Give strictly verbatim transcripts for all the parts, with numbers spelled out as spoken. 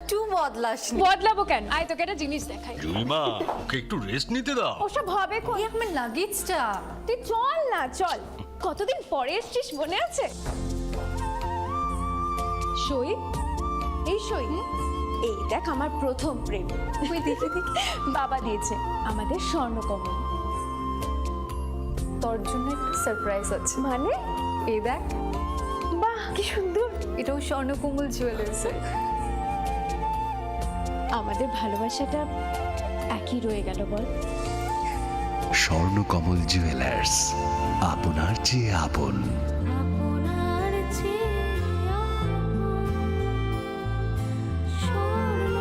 একটু বদলাসনি। বদলাবো কেন? আয়, তোকে একটা জিনিস দেখাই। জুইমা, ওকে একটু রেস্ট নিতে দাও। ওসব হবে কোন? এই আমার লাগেজটা। তুই চল না, চল। কতদিন পরে এসছিস, মনে আছে? সই, এই সই। হুম? এই দেখ, আমার প্রথম প্রেম। ওই দেখি, দেখি। বাবা দিয়েছে আমাদের স্বর্ণকমল। তোর জন্য একটা সারপ্রাইজ আছে। মানে? এই দেখ। বাহ, কি সুন্দর। এটাও স্বর্ণকমল জুয়েলার্সের। আমাদের ভালোবাসাটা একই রয়ে গেল, বল? স্বর্ণকমল জুয়েলার্স, আপনার চেয়ে আপন। আপনার চেয়ে আপন স্বর্ণকমল।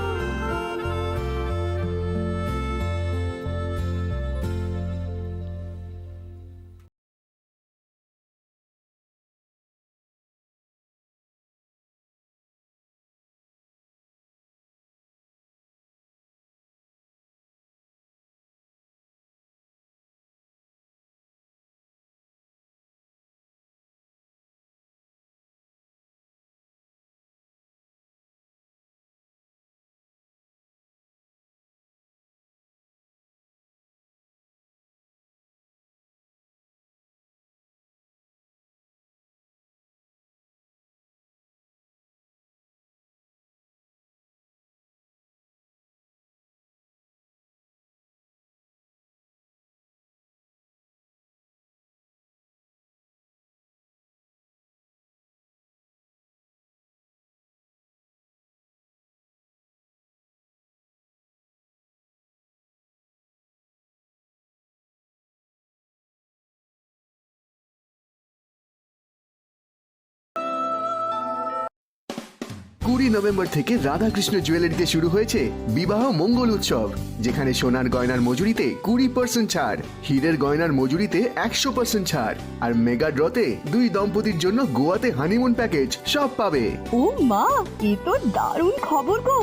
কুড়ি নভেম্বর থেকে রাধাকৃষ্ণ জুয়েলারিতে শুরু হয়েছে বিবাহ মঙ্গল উৎসব, যেখানে সোনার গয়নার মজুরিতে কুড়ি পার্সেন্ট ছাড়, হীরের গয়নার মজুরিতে একশো পার্সেন্ট ছাড়, আর মেগা ড্রতে দুই দম্পতির জন্য গোয়াতে হানিমুন প্যাকেজ, সব পাবে। ও মা, এ তো দারুণ খবর গো।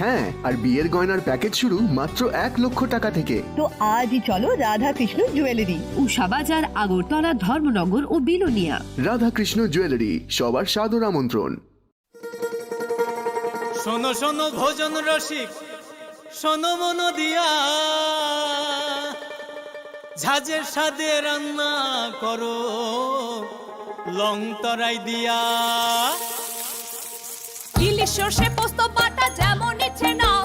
হ্যাঁ, আর বিয়ের গয়নার প্যাকেজ শুরু মাত্র এক লক্ষ টাকা থেকে। তো আজই চলো রাধাকৃষ্ণ জুয়েলারি। উষা বাজার, আগরতলা, ধর্মনগর ও বিলোনিয়া। রাধাকৃষ্ণ জুয়েলারি, সবার সাদর আমন্ত্রণ। শোনো শোনো ভোজন রসিক, শোনো মন দিয়া, ঝাঁঝের স্বাদে রান্না করো লং তরাই দিয়া। ইলিশ সর্ষে পোস্ত বাটা যেমন ইচ্ছে নাও,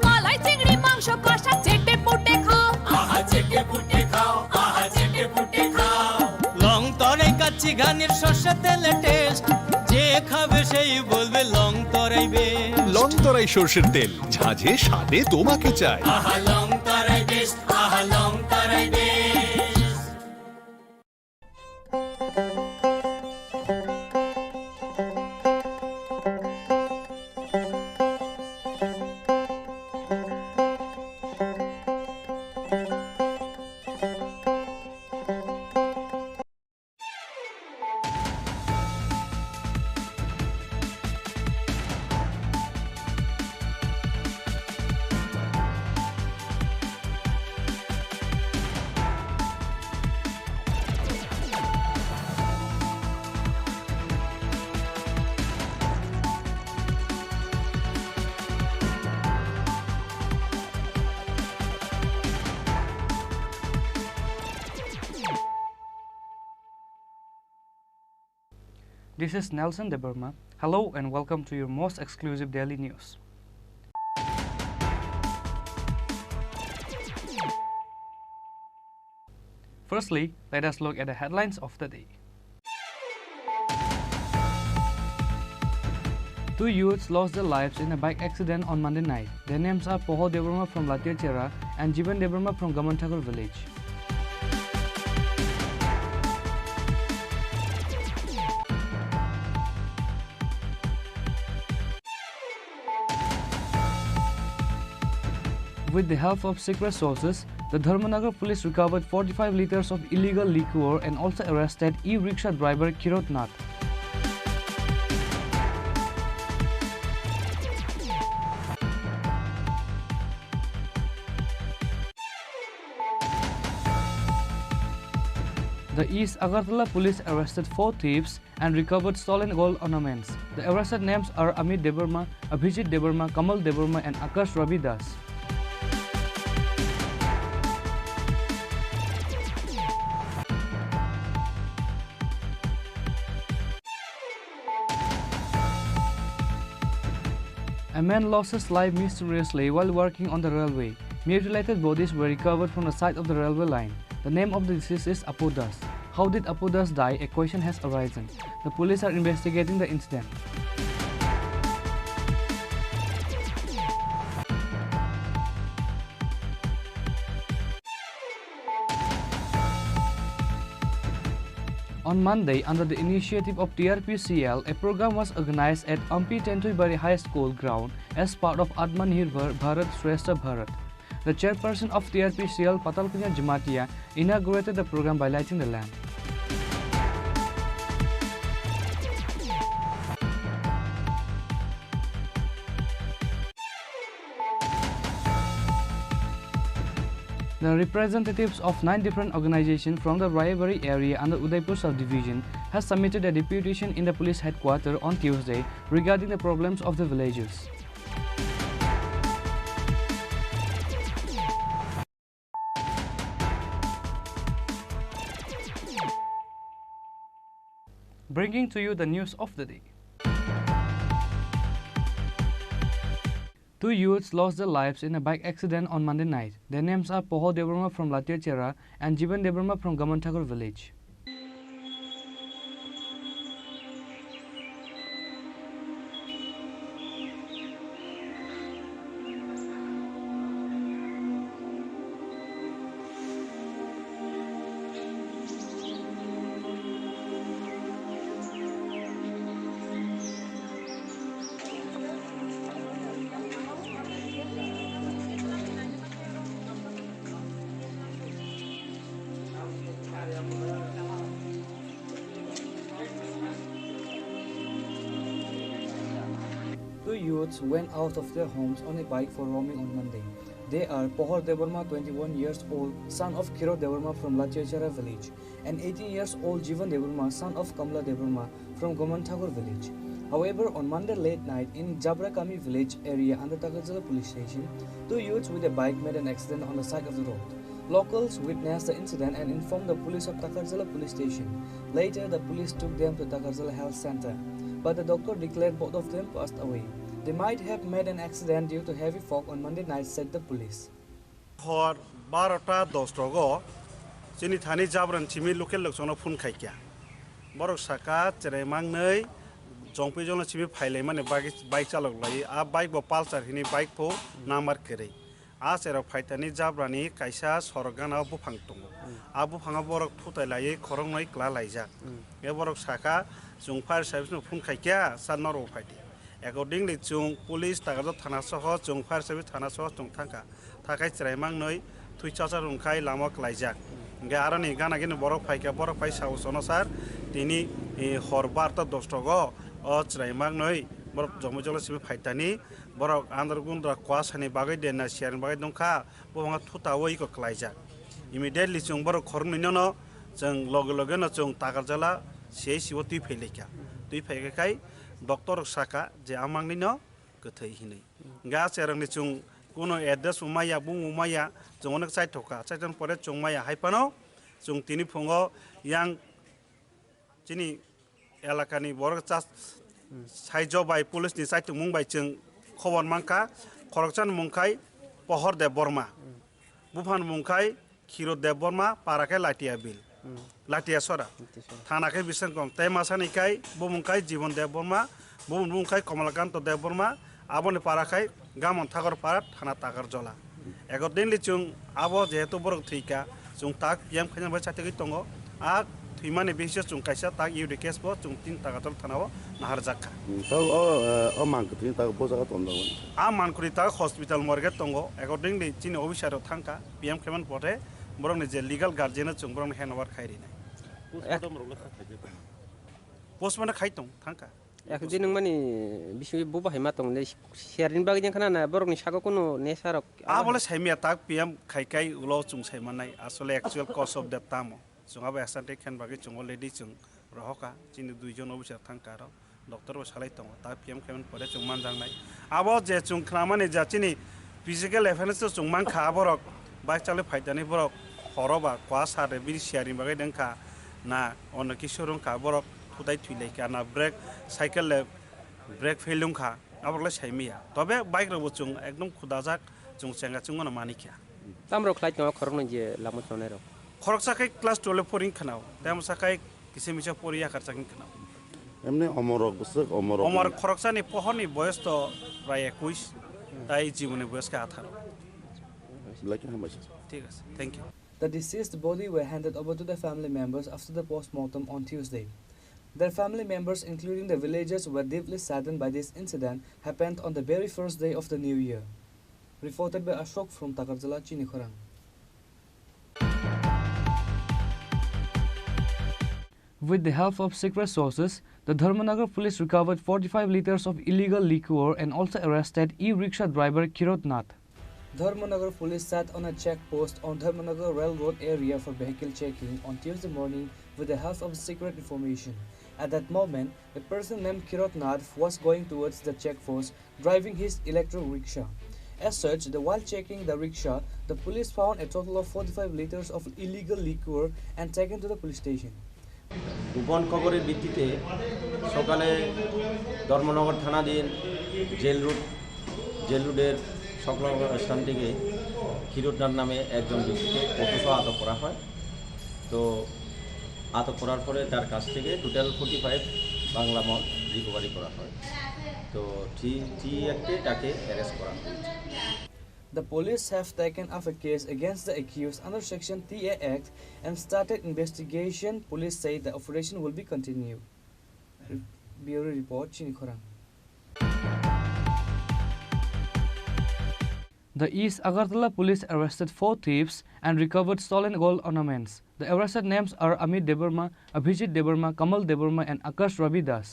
মালাই চিংড়ি মাংস কষা চেটে পুটে খাও। আহা চেটে পুটে খাও, আহা চেটে পুটে খাও। লং তরাই কাচ্চি ঘানির সর্ষে তেলে টেস্ট, যে খাবে সেই বলবে লং তরাই বেস্ট। লং তরাই সর্ষের তেল, ঝাঁঝে স্বাদে তোমাকে চাই। আহা লং তরাই বেস্ট, আহা লং তরাই best. This is Nelson Debbarma. Hello and welcome to your most exclusive daily news. Firstly, let us look at the headlines of the day. Two youths lost their lives in a bike accident on Monday night. Their names are Pohol Debbarma from Latiachera and Jiban Debbarma from Gamanthakur village. With the help of secret sources, the Dharmanagar police recovered forty-five liters of illegal liquor and also arrested e-rickshaw driver Kirot Nath. The East Agartala police arrested four thieves and recovered stolen gold ornaments. The arrested names are Amit Debbarma, Abhijit Debbarma, Kamal Debbarma, and Akash Ravi Das. A man lost his life mysteriously while working on the railway. Mutilated bodies were recovered from the side of the railway line. The name of the deceased is Apu Das. How did Apu Das die? A question has arisen. The police are investigating the incident. On Monday, under the initiative of T R P C L, a program was organized at Ampi Tentuibari High School ground as part of Atmanirbhar Bharat Shreshtha Bharat. The chairperson of T R P C L, Patalkanya Jamatia, inaugurated the program by lighting the lamp. The representatives of nine different organizations from the Rayabari area under Udaipur subdivision has submitted a deputation in the police headquarters on Tuesday regarding the problems of the villagers. Bringing to you the news of the day. Two youths lost their lives in a bike accident on Monday night. Their names are Pohor Debbarma from Latiachera and Jiban Debbarma from Gaman Thakur village. Two youths went out of their homes on a bike for roaming on Monday. They are Pohor Debbarma, twenty-one years old, son of Khiro Debbarma from Latiachara village, and eighteen years old Jivan Debbarma, son of Kamla Debbarma from Goman Thakur village. However, on Monday late night in Jabra Kami village area under Takarjala police station, two youths with a bike made an accident on the side of the road. Locals witnessed the incident and informed the police of Takarjala police station. Later, the police took them to Takarjala health center, but the doctor declared both of them passed away. They might have made an accident due to heavy fog on Monday night, said the police. Hor barota dos rogo chini thani Jabran simi local lokchongno phone khaikya. Borok saka cherai mangnwi chongpi jongno simi phailaimani bagwi bike chalok lai. A bike bo Pulsar hini bike pho number kwrwi. A cherok phaitani Jabrani kaisa sorok gana o buphang tongo. A buphango borok thutai laiwi khoroknwi kwla laijak. E borok saka, "Chwng fire service no phone khaikya, sir, norok phaidi." Accordingly, chwng police Takarjala thana soho, chwng fire service thana soho chwng thangkha. Thakai cherai mangnwi thwi chacha rwngkhai lama kwlaijak. Hwnkhe aroni gana gini borok phaikha, borok phai sao sono sir, tini, eh, hor barta dos rogo o cherai mangnwi borok jomoi jolo simi phaitani, borok andar gundra kwasani bagwi denna siyarni bagwi dongkha, bubungo thutawi iko kwlaijak. Immediately chwng borok khoroknwinono chwng loge loge no chwng Takarjala C H C o twi phailaikha. Twi phaikhai doctor rok saka je amangni no kwthwi hinwi. Ga cherokni chwng kuno address bo maya, bung bo maya, chwng onek chaithokha. Chaithokni pore chwng maya hai phano chwng tini phungo yang chini elakani borok cha-, saijo bai police ni chaitokmung bai chwng khobor mankha. Khoroksa ni mung khai Pohor Debbarma. Buphang mung khai Khiro Debbarma, para khe Latia Bill. Latia Sora. Thana khe Bisramganj. Tei masani khai bumung khai Jibon Debbarma, bumung khai Komalakanto Debbarma, aboni para khai Gamon Thakor para, thana Takarjala. Accordingly chwng abo jehetu borok thwikha, chwng tak P M khaina bai chaitogwi tongo. A thwimani basis o chwng kaisa tak U D case bo chwng tin Takarjala thana o naharjak kha. Hmm, tao o, eh, o mankha thwini tak bo jaga tongo. A mankha thwini tak hospital morgue tongo. Accordingly chini officer rok thangkha. P M khaimani pore borokni je legal guardian o chwng borokno hand over khai rinai. Postmortem rokno kha khaijak tong. Postmortem khai tong thangkha. Ek din nangmani bisingtwi bo bahai ma tong le, sharing bagwi jang khana na borokni saka kuno nesa rok. A bole saimya tak P M khai kai ulo chwng sai manai asole actual cause of death tamo. Chwng abo accident khe bagwi chwng already chwng rohokha, chini duijon officer thangkha aro doctor bo salai tongo, ta P M khaimani pore chwng manjaknai. Abo je chwng khnamani ja chini physical offence o chwng mankha, aborok bike chalwi phaidani borok horo ba kua sar de bini siyaring bagwi dengkha na ono kisu rwngkha, borok thutai thwi laikha na brake cycle le brake fail wngkha, aborok le saimaya. Tobe bike rok bo chwng ekdom khudajak, chwng chenga chwngmano manikha. Tamrok khlai tongo khoroknwi je lama chonai rok? Khoroksa khe class twelve poring khanao, tei amsa khe kisa misa pori yakar chaking khanao. Emni omorok bwswk omorok Omor wngya? Khoroksani pohorni boyos to prai ekuis, tai jiboni boyos khe atharo. Belai khe hambai se. Thik ase, thank you. The deceased body were handed over to the family members after the postmortem on Tuesday. Their family members, including the villagers, were deeply saddened by this incident happened on the very first day of the new year. Reported by Ashok from Takarjala, Chini Khorang. With the help of secret sources, the Dharmanagar police recovered forty-five liters of illegal liquor and also arrested e-rickshaw driver Kirot Nath. Dharmanagar police sat on a check post on Dharmanagar Railroad area for vehicle checking on Tuesday morning with the help of secret information. At that moment, a person named Kirot Nath was going towards the check post driving his electric rickshaw. As such, the, while checking the rickshaw, the police found a total of forty-five liters of illegal liquor and taken to the police station. গোপন খবরের ভিত্তিতে সকালে ধর্মনগর থানাধীন jail road, jail রোডের সংলগ্ন স্থান থেকে ক্ষীরোদনাথ নামে একজন ব্যক্তিকে অটোসহ আটক করা হয়। তো আটক করার পরে তার কাছ থেকে টোটাল ফোর্টি ফাইভ বাংলা মদ রিকভারি করা হয়। তো থ্রি থ্রি অ্যাক্টে তাকে অ্যারেস্ট করা হয়েছে। The police have taken up a case against the accused under Section T A Act and started investigation. Police say the operation will be continued. Bureau report, Chini Khorang. The East Agartala police arrested four thieves and recovered stolen gold ornaments. The arrested names are Amit Debbarma, Abhijit Debbarma, Kamal Debbarma, and Akash Ravi Das.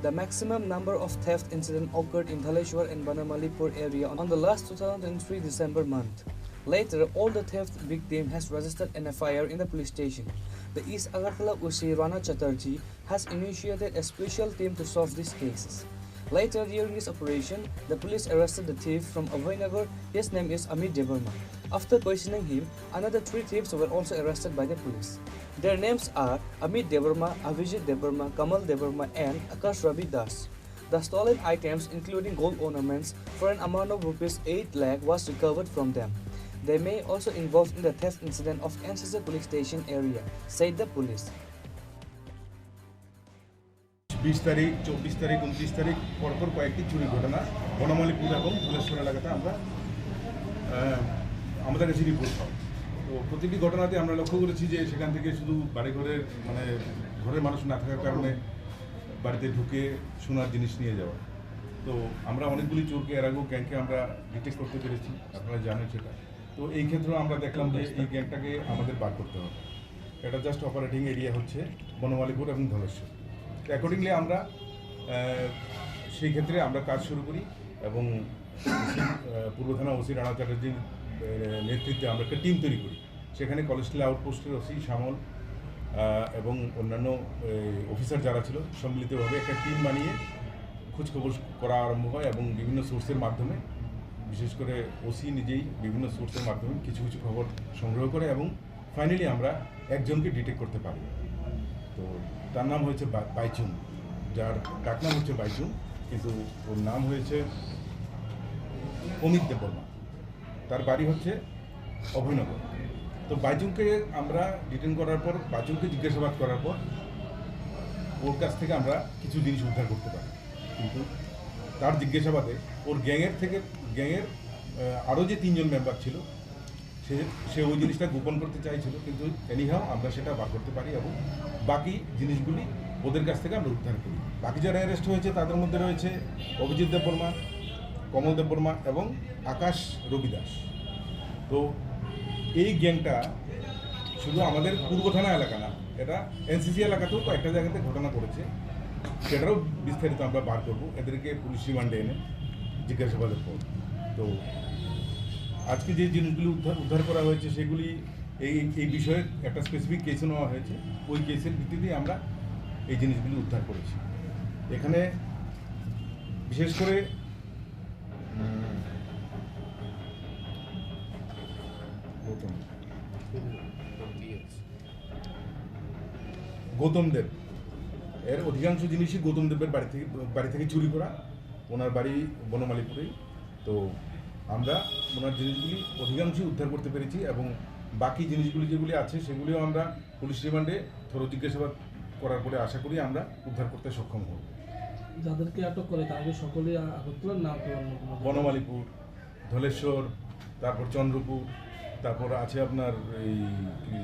The maximum number of theft incidents occurred in Dhaleshwar and Banamalipur area on the last two thousand twenty-three December month. Later, all the theft victim has registered an F I R in the police station. The East Agartala O C Rana Chatterjee has initiated a special team to solve these cases. Later, during this operation, the police arrested the thief from Abhaynagar. His name is Amit Debbarma. After questioning him, another three thieves were also arrested by the police. Their names are Amit Debbarma, Abhijit Debbarma, Kamal Debbarma, and Akash Ravi Das. The stolen items, including gold ornaments, for an amount of rupees eight lakh, was recovered from them. They may also involved in the theft incident of N C C police station area, said the police. বিশ তারিখ, চব্বিশ তারিখ, ঊনত্রিশ তারিখ পরপর কয়েকটি চুরির ঘটনা বনমালীপুর এবং ধলেশ্বর এলাকাতে আমরা, আহ, আমাদের কাছে রিপোর্ট হয়। তো প্রতিটি ঘটনাতে আমরা লক্ষ্য করেছি যে সেখান থেকে শুধু বাড়িঘরের, মানে, ঘরের মানুষ না থাকার কারণে বাড়িতে ঢুকে সোনার জিনিস নিয়ে যাওয়া। তো আমরা অনেকগুলি চোরকে এর আগেও গ্যাংকে আমরা ডিটেক্ট করতে পেরেছি, আপনারা জানেন সেটা। তো এই ক্ষেত্রেও আমরা দেখলাম যে এই গ্যাংটাকে আমাদের বার করতে হবে। এটা জাস্ট অপারেটিং এরিয়া হচ্ছে বনমালীপুর এবং ধলেশ্বর। তো অ্যাকর্ডিংলি আমরা, আহ, সেই ক্ষেত্রে আমরা কাজ শুরু করি এবং ওসি, আহ, পূর্ব থানা ওসি রানা চ্যাটার্জির, আহ, নেতৃত্বে আমরা একটা টিম তৈরি করি। সেখানে কলেজটিলা আউটপোস্টের ওসি শ্যামল, আহ, এবং অন্যান্য, আহ, অফিসার যারা ছিল সম্মিলিতভাবে একটা টিম বানিয়ে খোঁজখবর করা আরম্ভ হয় এবং বিভিন্ন সোর্সের মাধ্যমে, বিশেষ করে ওসি নিজেই বিভিন্ন সোর্সের মাধ্যমে কিছু কিছু খবর সংগ্রহ করে এবং ফাইনালি আমরা একজনকে ডিটেক্ট করতে পারি। তো তার নাম হয়েছে বা-, বাইচুং, যার ডাকনাম হচ্ছে বাইচুং, কিন্তু ওর নাম হয়েছে অমিত দেববর্মা। তার বাড়ি হচ্ছে অভয়নগর। তো বাইচুংকে আমরা ডিটেন করার পর, বাইচুংকে জিজ্ঞাসাবাদ করার পর ওর কাছ থেকে আমরা কিছু জিনিস উদ্ধার করতে পারি। কিন্তু তার জিজ্ঞাসাবাদে ওর গ্যাংয়ের থেকে, গ্যাংয়ের, আহ, আরও যে তিনজন মেম্বার ছিল, সে, সে ওই জিনিসটা গোপন করতে চাইছিল, কিন্তু এনিহাও আমরা সেটা বার করতে পারি এবং বাকি জিনিসগুলি ওদের কাছ থেকে আমরা উদ্ধার করি। বাকি যারা অ্যারেস্ট হয়েছে তাদের মধ্যে রয়েছে অভিজিৎ দেববর্মা, কমল দেববর্মা এবং আকাশ রবিদাস। তো এই গ্যাংটা শুধু আমাদের পূর্ব থানা এলাকা না, এটা এনসিসি এলাকাতেও কয়েকটা জায়গাতে ঘটনা ঘটেছে। সেটারও বিস্তারিত আমরা বার করব, এদেরকে পুলিশ রিমান্ডে এনে জিজ্ঞাসাবাদের পর। তো আজকে যে জিনিসগুলি উদ্ধার উদ্ধার করা হয়েছে, সেগুলি এই এই বিষয়ে একটা স্পেসিফিক কেসে নেওয়া হয়েছে। ওই কেসের ভিত্তিতেই আমরা এই জিনিসগুলি উদ্ধার করেছি। এখানে বিশেষ করে, উম, গৌতম। গৌতম দেব, এর অধিকাংশ জিনিসই গৌতম দেবের বাড়ি থেকে, বাড়ি থেকে চুরি করা। ওনার বাড়ি বনমালীপুরেই। তো আমরা ওনার জিনিসগুলি অধিকাংশই উদ্ধার করতে পেরেছি এবং বাকি জিনিসগুলি যেগুলি আছে, সেগুলিও আমরা পুলিশ রিমান্ডে থরো জিজ্ঞাসাবাদ করার পরে আশা করি আমরা উদ্ধার করতে সক্ষম হব। যাদেরকে আটক করে, তারা কি সকলেই আ-, আগরতলার না অন্য কোনো জায়গার? বনমালীপুর, ধলেশ্বর, তারপর চন্দ্রপুর, তারপর আছে আপনার এই কি,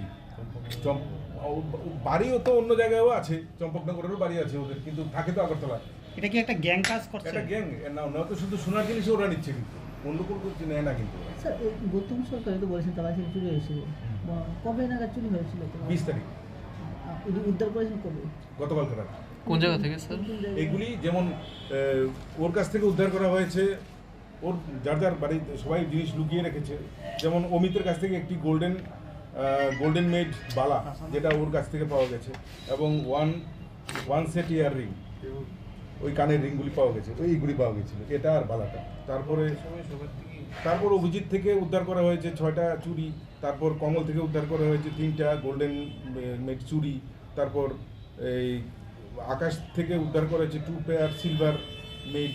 চম্প-, ও, ও, বাড়িও তো অন্য জায়গায়ও আছে, চম্পকনগরেরও বাড়ি আছে ওদের, কিন্তু থাকে তো আগরতলায়। এটা কি একটা গ্যাং কাজ করছে? একটা গ্যাং, এর না, ওনারা তো শুধু সোনার জিনিস ওরা নিচ্ছে, কিন্তু অন্য কোনো কিছু নেয় না কিন্তু ওরা। স্যার, এই গৌতম সরকারই তো বলেছেন তারা এখানে চুরি হয়েছিল। হুম। বা কবে নাগাদ চুরি হয়েছিল? তো বিশ তারিখ। আ-, উনি উদ্ধার করেছেন কবে? গতকালকে রাতে। কোন জায়গা থেকে, স্যার? কোন জায়গা? এগুলি যেমন, এ, ওর কাছ থেকে উদ্ধার করা হয়েছে, ওর যার যার বাড়ি সবাই জিনিস লুকিয়ে রেখেছে। যেমন অমিতের কাছ থেকে একটি গোল্ডেন, আহ, গোল্ডেন মেড বালা, যেটা ওর কাছ থেকে পাওয়া গেছে, এবং ওয়ান, ওয়ান সেট ইয়ার রিং, ওই কানের রিংগুলি পাওয়া গেছে, ওই এইগুলি পাওয়া গেছিল, এটা আর বালাটা। তারপরে, তারপর অভিজিৎ থেকে উদ্ধার করা হয়েছে ছয়টা চুড়ি, তারপর কমল থেকে উদ্ধার করা হয়েছে তিনটা গোল্ডেন, এ, মেড চুড়ি, তারপর এই আকাশ থেকে উদ্ধার করা হয়েছে টু পেয়ার সিলভার মেড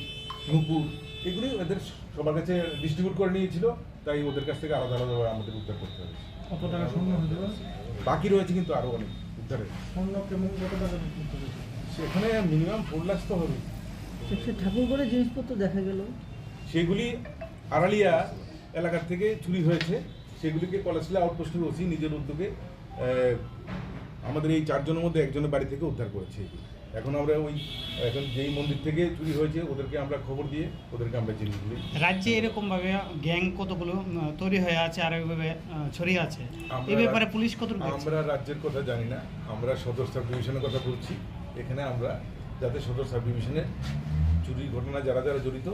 নুপুর, এগুলি এদের সবার কাছে ডিস্ট্রিবিউট করে নিয়েছিল, তাই ওদের কাছ থেকে আলাদা আলাদাভাবে আমাদের উদ্ধার করতে হয়েছে। কত টাকা স্বর্ণ হতে পারে? বাকি রয়েছে কিন্তু আরও অনেক উদ্ধারের। স্বর্ণ কেমন, কত টাকা উদ্ধার হয়েছে? সেখানে মিনিমাম ফোর লাখ তো হবে। সে, সে ঠাকুরঘরের জিনিসপত্র দেখা গেল। সেগুলি আড়ালিয়া এলাকা থেকে চুরি হয়েছে, সেগুলিকে কলেজশিলা আউটপোস্টের ওসি নিজের উদ্যোগে, আহ, আমাদের এই চারজনের মধ্যে একজনের বাড়ি থেকে উদ্ধার করেছে। এখন আমরা ওই, এখন যেই মন্দির থেকে চুরি হয়েছে, ওদেরকে আমরা খবর দিয়ে ওদেরকে আমরা জিনিসগুলি রাজ্যে এরকম ভাবে গ্যাং কতগুলো, উম, তৈরি হয়ে আছে আর এইভাবে, আহ, ছড়িয়ে আছে, আমরা এই ব্যাপারে রাজ-, পুলিশ কতটুকু দেখছে? আমরা রাজ্যের কথা জানি না, আমরা সদর সাব ডিভিশনের কথা বলছি। এখানে আমরা যাতে সদর সাব ডিভিশনের চুরির ঘটনা যারা যারা জড়িত,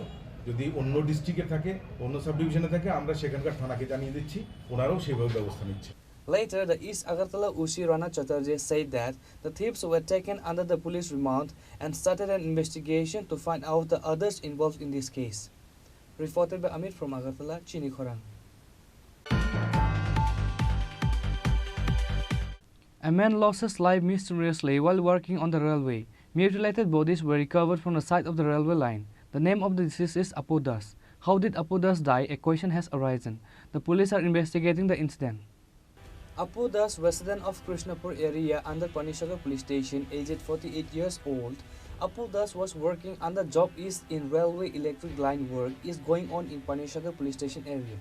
যদি অন্য ডিস্ট্রিক্টে থাকে, অন্য সাব ডিভিশনে থাকে, আমরা সেখানকার থানাকে জানিয়ে দিচ্ছি, ওনারাও সেভাবে ব্যবস্থা নিচ্ছে। Later, the East Agartala O C Rana Chatterjee said that the thieves were taken under the police remand and started an investigation to find out the others involved in this case. Reported by Amit from Agartala, Chini Khorang. A man lost his life mysteriously while working on the railway. Mutilated bodies were recovered from the side of the railway line. The name of the deceased is Apu Das. How did Apu Das die? A question has arisen. The police are investigating the incident. Apu Das, resident of Krishnapur area under Panisagar Police Station, aged forty-eight years old. Apu Das was working under job is in railway electric line work is going on in Panisagar Police Station area.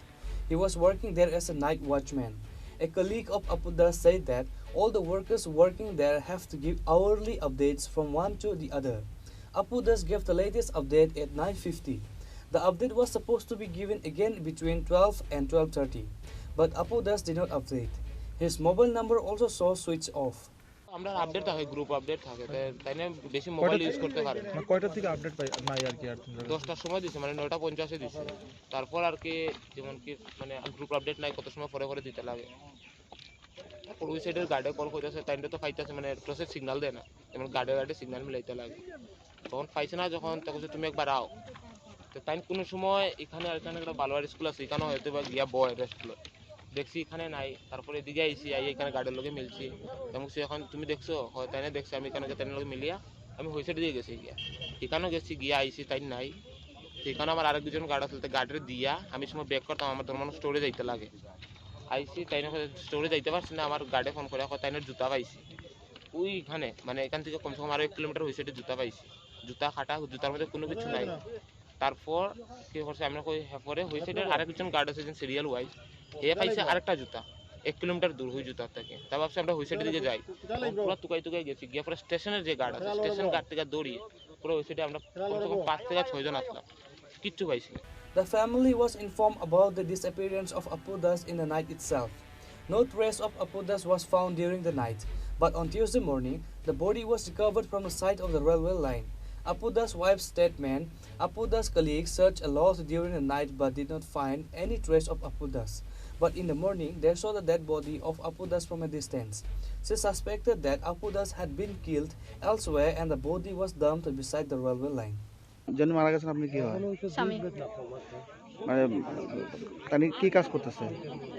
He was working there as a night watchman. A colleague of Apu Das said that all the workers working there have to give hourly updates from one to the other. Apu Das gave the latest update at nine fifty. The update was supposed to be given again between twelve and twelve thirty, but Apu Das did not update. His mobile number also saw switch off. আমরা আপডেট থাকে, group update থাকে, তাই, তাই না বেশি mobile use করতে পারে না। না, কয়টা থেকে আপডেট পাই, নাই আর কি, আর দশটার সময় দিছে, মানে নয়টা পঞ্চাশে দিছে। তারপর আর কি, যেমন কি, মানে গ্রুপ আপডেট নাই, কত সময় পরে পরে দিতে লাগে। তারপর ওই সাইডের গার্ডে কল করতেছে, তাইনটা তো পাইতেছে, মানে টোটোসে সিগন্যাল দেয় না, যেমন গার্ডে গার্ডে সিগন্যাল মিলাইতে লাগে। তখন পাইছে না যখন, তখন বলছে, "তুমি একবার আও।" তো তাই কোনো সময় এখানে আর এখানে একটা বালোয়ার স্কুল আছে, এখানে হয়তো বা গিয়া বয় রেস্ট লয়। দেখছি এখানে নাই, তারপরে এদিকে আইছি, আই এখানে গার্ডের লগে মিলছি। তখন বলছি, "এখন তুমি দেখছো?" "হয়, তাই না দেখছি, আমি এখানে তাই লগে মিলিয়া আমি হই সাইডে দিয়ে গেছি গিয়া।" এখানেও গেছি, গিয়া আইছি, তাই নাই। তো এখানে আমার আরেক দুজন গার্ড আছে, তো গার্ডের দিয়া আমি সময় ব্যাক করতাম, আমার ধর্ম স্টোরে যাইতে লাগে। আইছি, তাই না স্টোরে যাইতে পারছি না, আমার গার্ডে ফোন করে, "এখন তাই না জুতা পাইছি।" ওইখানে, মানে, এখান থেকে কমসে কম আরো এক কিলোমিটার ওই সাইডে জুতা পাইছি। জুতা কাটা, জুতার মধ্যে কোনো কিছু নাই। তারপর কি করছে, আমরা কই, হ্যাঁ, পরে ওই সাইডের আরেকজন গার্ড আছে, যে সিরিয়াল ওয়াইজ, হে পাইছে আরেকটা জুতা, এক কিলোমিটার দূর ওই জুতা থেকে। তা ভাবছি আমরা ওই সাইডের দিকে যাই। পুরো তুকাই তুকাই গেছি, গিয়ে পরে স্টেশনের যে গার্ড আছে, স্টেশন গার্ড থেকে দৌড়িয়ে পুরো ওই সাইডে আমরা কমসে কম পাঁচ থেকে ছয় জন আসলাম, কিচ্ছু পাইছি না। The family was informed about the disappearance of Apu Das in the night itself. No trace of Apu Das was found during the night, but on Tuesday morning, the body was recovered from the side of the railway line. Apu Das' wife's statement: Apu Das' colleagues searched a lot during the night but did not find any trace of Apu Das. But in the morning, they saw the dead body of Apu Das from a distance. She suspected that Apu Das had been killed elsewhere and the body was dumped beside the railway line. যিনি মারা গেছেন, আপনি কি হয়? স্বামী। মানে, তিনি কি কাজ করতেছে?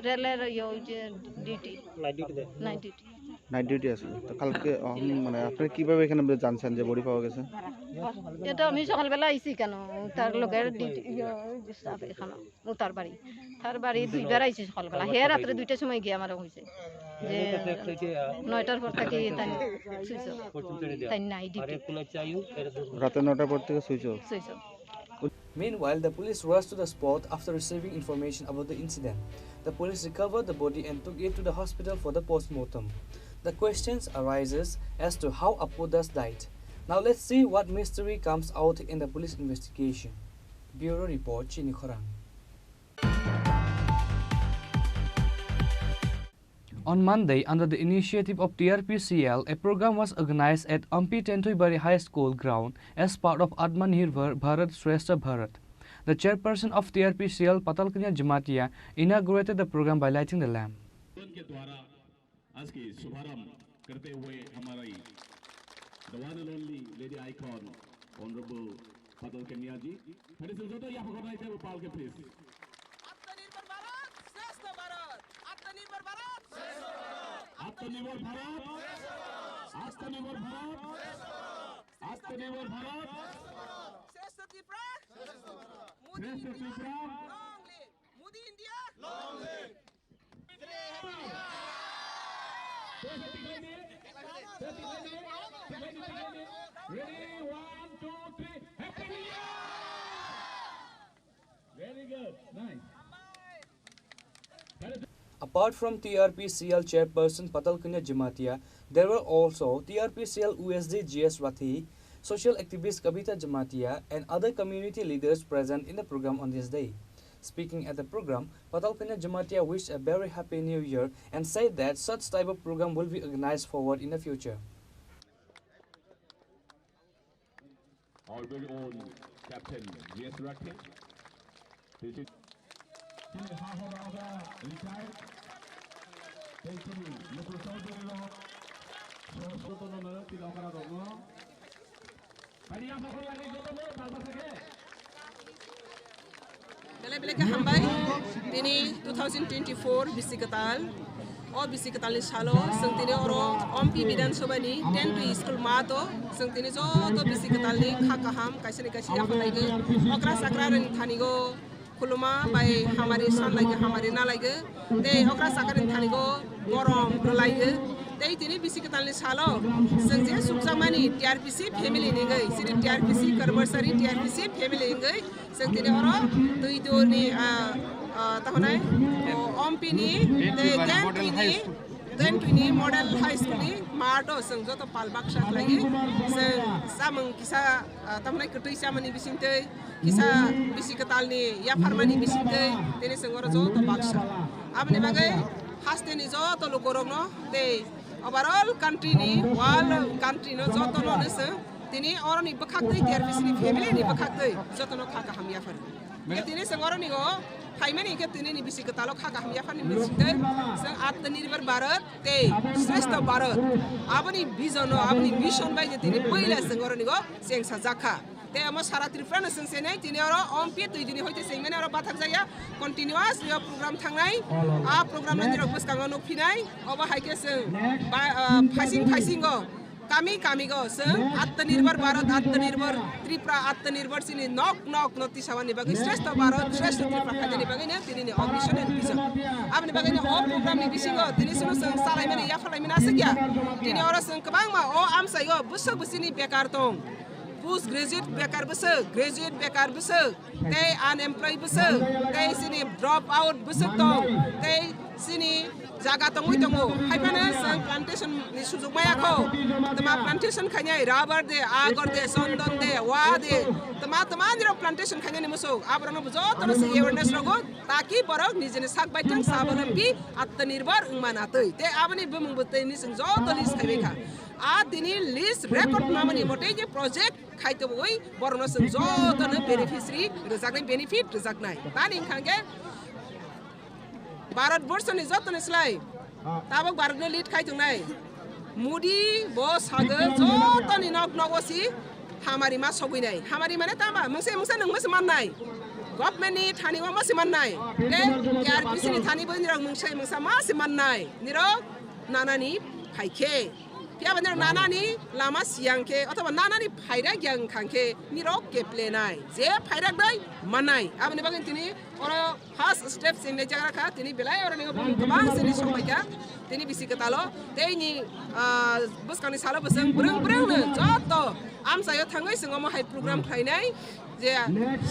রেলের ইয়ে, ওই যে ডিউটি। নাইট ডিউটি দেয়। Night duty. নাইট ডিউটি আছে। তো কালকে, উম, মানে, আপনি কিভাবে এখানে জানছেন যে বডি পাওয়া গেছে? এটা আমি সকালবেলা আইছি কেন, তার লগে ডিউটি, ইয়ে, ওই যে স্টাফ এখানে। ও তার বাড়ি, তার বাড়ি দুইবার আইছে সকালবেলা। হে রাত্রে দুইটার সময় গিয়ে আমার হইছে যে নয়টার পর থেকে তাই সুইচ অফ, তাই নাই ডিউটি। রাতে নয়টার পর থেকে switch off. Switch off. Meanwhile, the police rushed to the spot after receiving information about the incident. The police recovered the body and took it to the hospital for the post-mortem. The questions arises as to how Apu Das died. Now let's see what mystery comes out in the police investigation. Bureau Report, Chini Khorang. On Monday, under the initiative of T R P C L, a program was organized at Ampi Tentuibari High School ground as part of Atmanirbhar Bharat Shreshtha Bharat. The chairperson of T R P C L, Patalkanya Jamatia, inaugurated the program by lighting the lamp. के द्वारा आज की शुभारंभ करते हुए हमारी the one and only lady icon, Honorable Patal Kanya ji, फिर से जोरदार यहाँ पर बनाई थे वो पाल के, प्लीज। आत्मनिर्भर भारत, श्रेष्ठ भारत। आत्मनिर्भर भारत, श्रेष्ठ भारत। आत्मनिर्भर भारत, आत्मनिर्भर भारत, आत्मनिर्भर भारत। श्रेष्ठ त्रिपुरा, श्रेष्ठ Tripura. Long live Modi India. Long live। Ready, one, two, three, Happy New Year! Very good, nice. Apart from T R P C L chairperson Patalkanya Jamatia, there were also T R P C L U S D G S Rathi, social activist Kavita Jamatia, and other community leaders present in the program on this day. Speaking at the program, Patalkanya Jamatia wished a very happy new year and said that such type of program will be organized forward in the future. Our very own Captain G S Rakhe. This is Chini ha hora oga retired. Tei chini Mukul Chaudhary rok, Sor Sotono no, Tilokara rok no. Belai belai khe hambai. Tini two thousand twenty-four bisi kwtal. O bisi kwtalni salo chwng tini oro Ompi Bidhan Sabhani ten to school mato chwng tini joto bisi kwtalni kha kaham kaisa ni kaisa yaphar laigo. Okra chakra rwni thanigo khuluma bai hamari san laigo, hamari na laigo. Tei okra chakra rwni thanigo borom rw laigo. Tei tini bisi kwtalni salo chwng je sukjakmani T R P C family ni wngwi, chini T R P C Karmasari T R P C family wngwi chwng tini oro twi duni, ah, ah, tahonai, o, Ompi ni tei Gentwi ni, Gentwi ni Model High School ni mato chwng joto pal baksa khlaiwi chwng chamung kisa, ah, tahonai kwtwi chamani bisingtwi kisa bisi kwtalni yapharmani bisingtwi tini chwng oro joto baksa. Aboni bagwi haste ni joto lukurokno tei overall country ni, world country no joto no nw chwng tini oroni bwkhaktwi T R P C ni family ni bwkhaktwi joto no kha kaham yaphar. Khe tini chwng oroni o phaimani khe tini ni bisi kwtalo kha kaham yaphar ni mwsingtwi chwng Atmanirbhar Bharat tei Shreshtha Bharat aboni vision no, aboni mission bai je tini puila chwng oroni o chengsa jakha. Tei omo sara Tripura no chwng chenai, tini oro Ompi twi dini hoite chengmani oro bathak jaya, continuously o program thangnai, a program no nirok bwskango nukphinai, obo hai khe chwng ba, ah, phaising phaisingo, kami kamigo chwng Atmanirbhar Bharat, Atmanirbhar Tripura, Atmanirbhar chini nok nok no tisawani bagwi Shreshtha Bharat, Shreshtha Tripura khaitani bagwi no tini ni o mission and vision. Aboni bagwi no o program ni bisingo tini chwng chalaimani, yapharlaimani aswk ya. Tini oro chwng kwbangma o amchaio bwswk bwswkni bekar tong. Post graduate bekar bwswk, graduate bekar bwswk, tei unemployed bwswk, tei chini drop out bwswk tong, tei chini Jaga tongwi tongo, haiphano chwng plantation ni sujuk maya kho. Tama plantation khainai, rubber de, agor de, chondon de, wa de, tama tama nirok plantation khainani musuk, aborokno jotono chwng awareness rogo, taki borok nijini sak baithang swalombi, atmanirbhor wngma natwi. Te aboni bumung bo tei ni chwng joto list khaibai kha. A tini list record mamani mote je project khai tobwi borokno chwng jotono beneficiary rwjaknai, benefit rwjaknai. Tani wngkha hwnkhe Bharat Borso ni joto ni slai tabok Bharat no lead khai tongnai. Modi bo sago joto ni nok nogo si hamari ma sogwi nai. Hamari mane tama mungsa mungsa nung ma se mannai. Government ni thani o ma se mannai. Te A R P C ni thani bo nirok mungsa mungsa ma se mannai. Nirok nanani phaikhe. Phiya ba nirok nanani lama siyang khe othoba nanani phairak yang khang khe nirok keplenai. Je phairak dai manai. Aboni bagwi tini oro first step sini jagra kha, tini belai oro ni bumung kwbang sini songbai kha. Tini bisi kwtalo tei ni, ah, bwskangni salo bwswng bwrwng bwrwng no joto amchaio thangwi chwng omo hai program khlainai je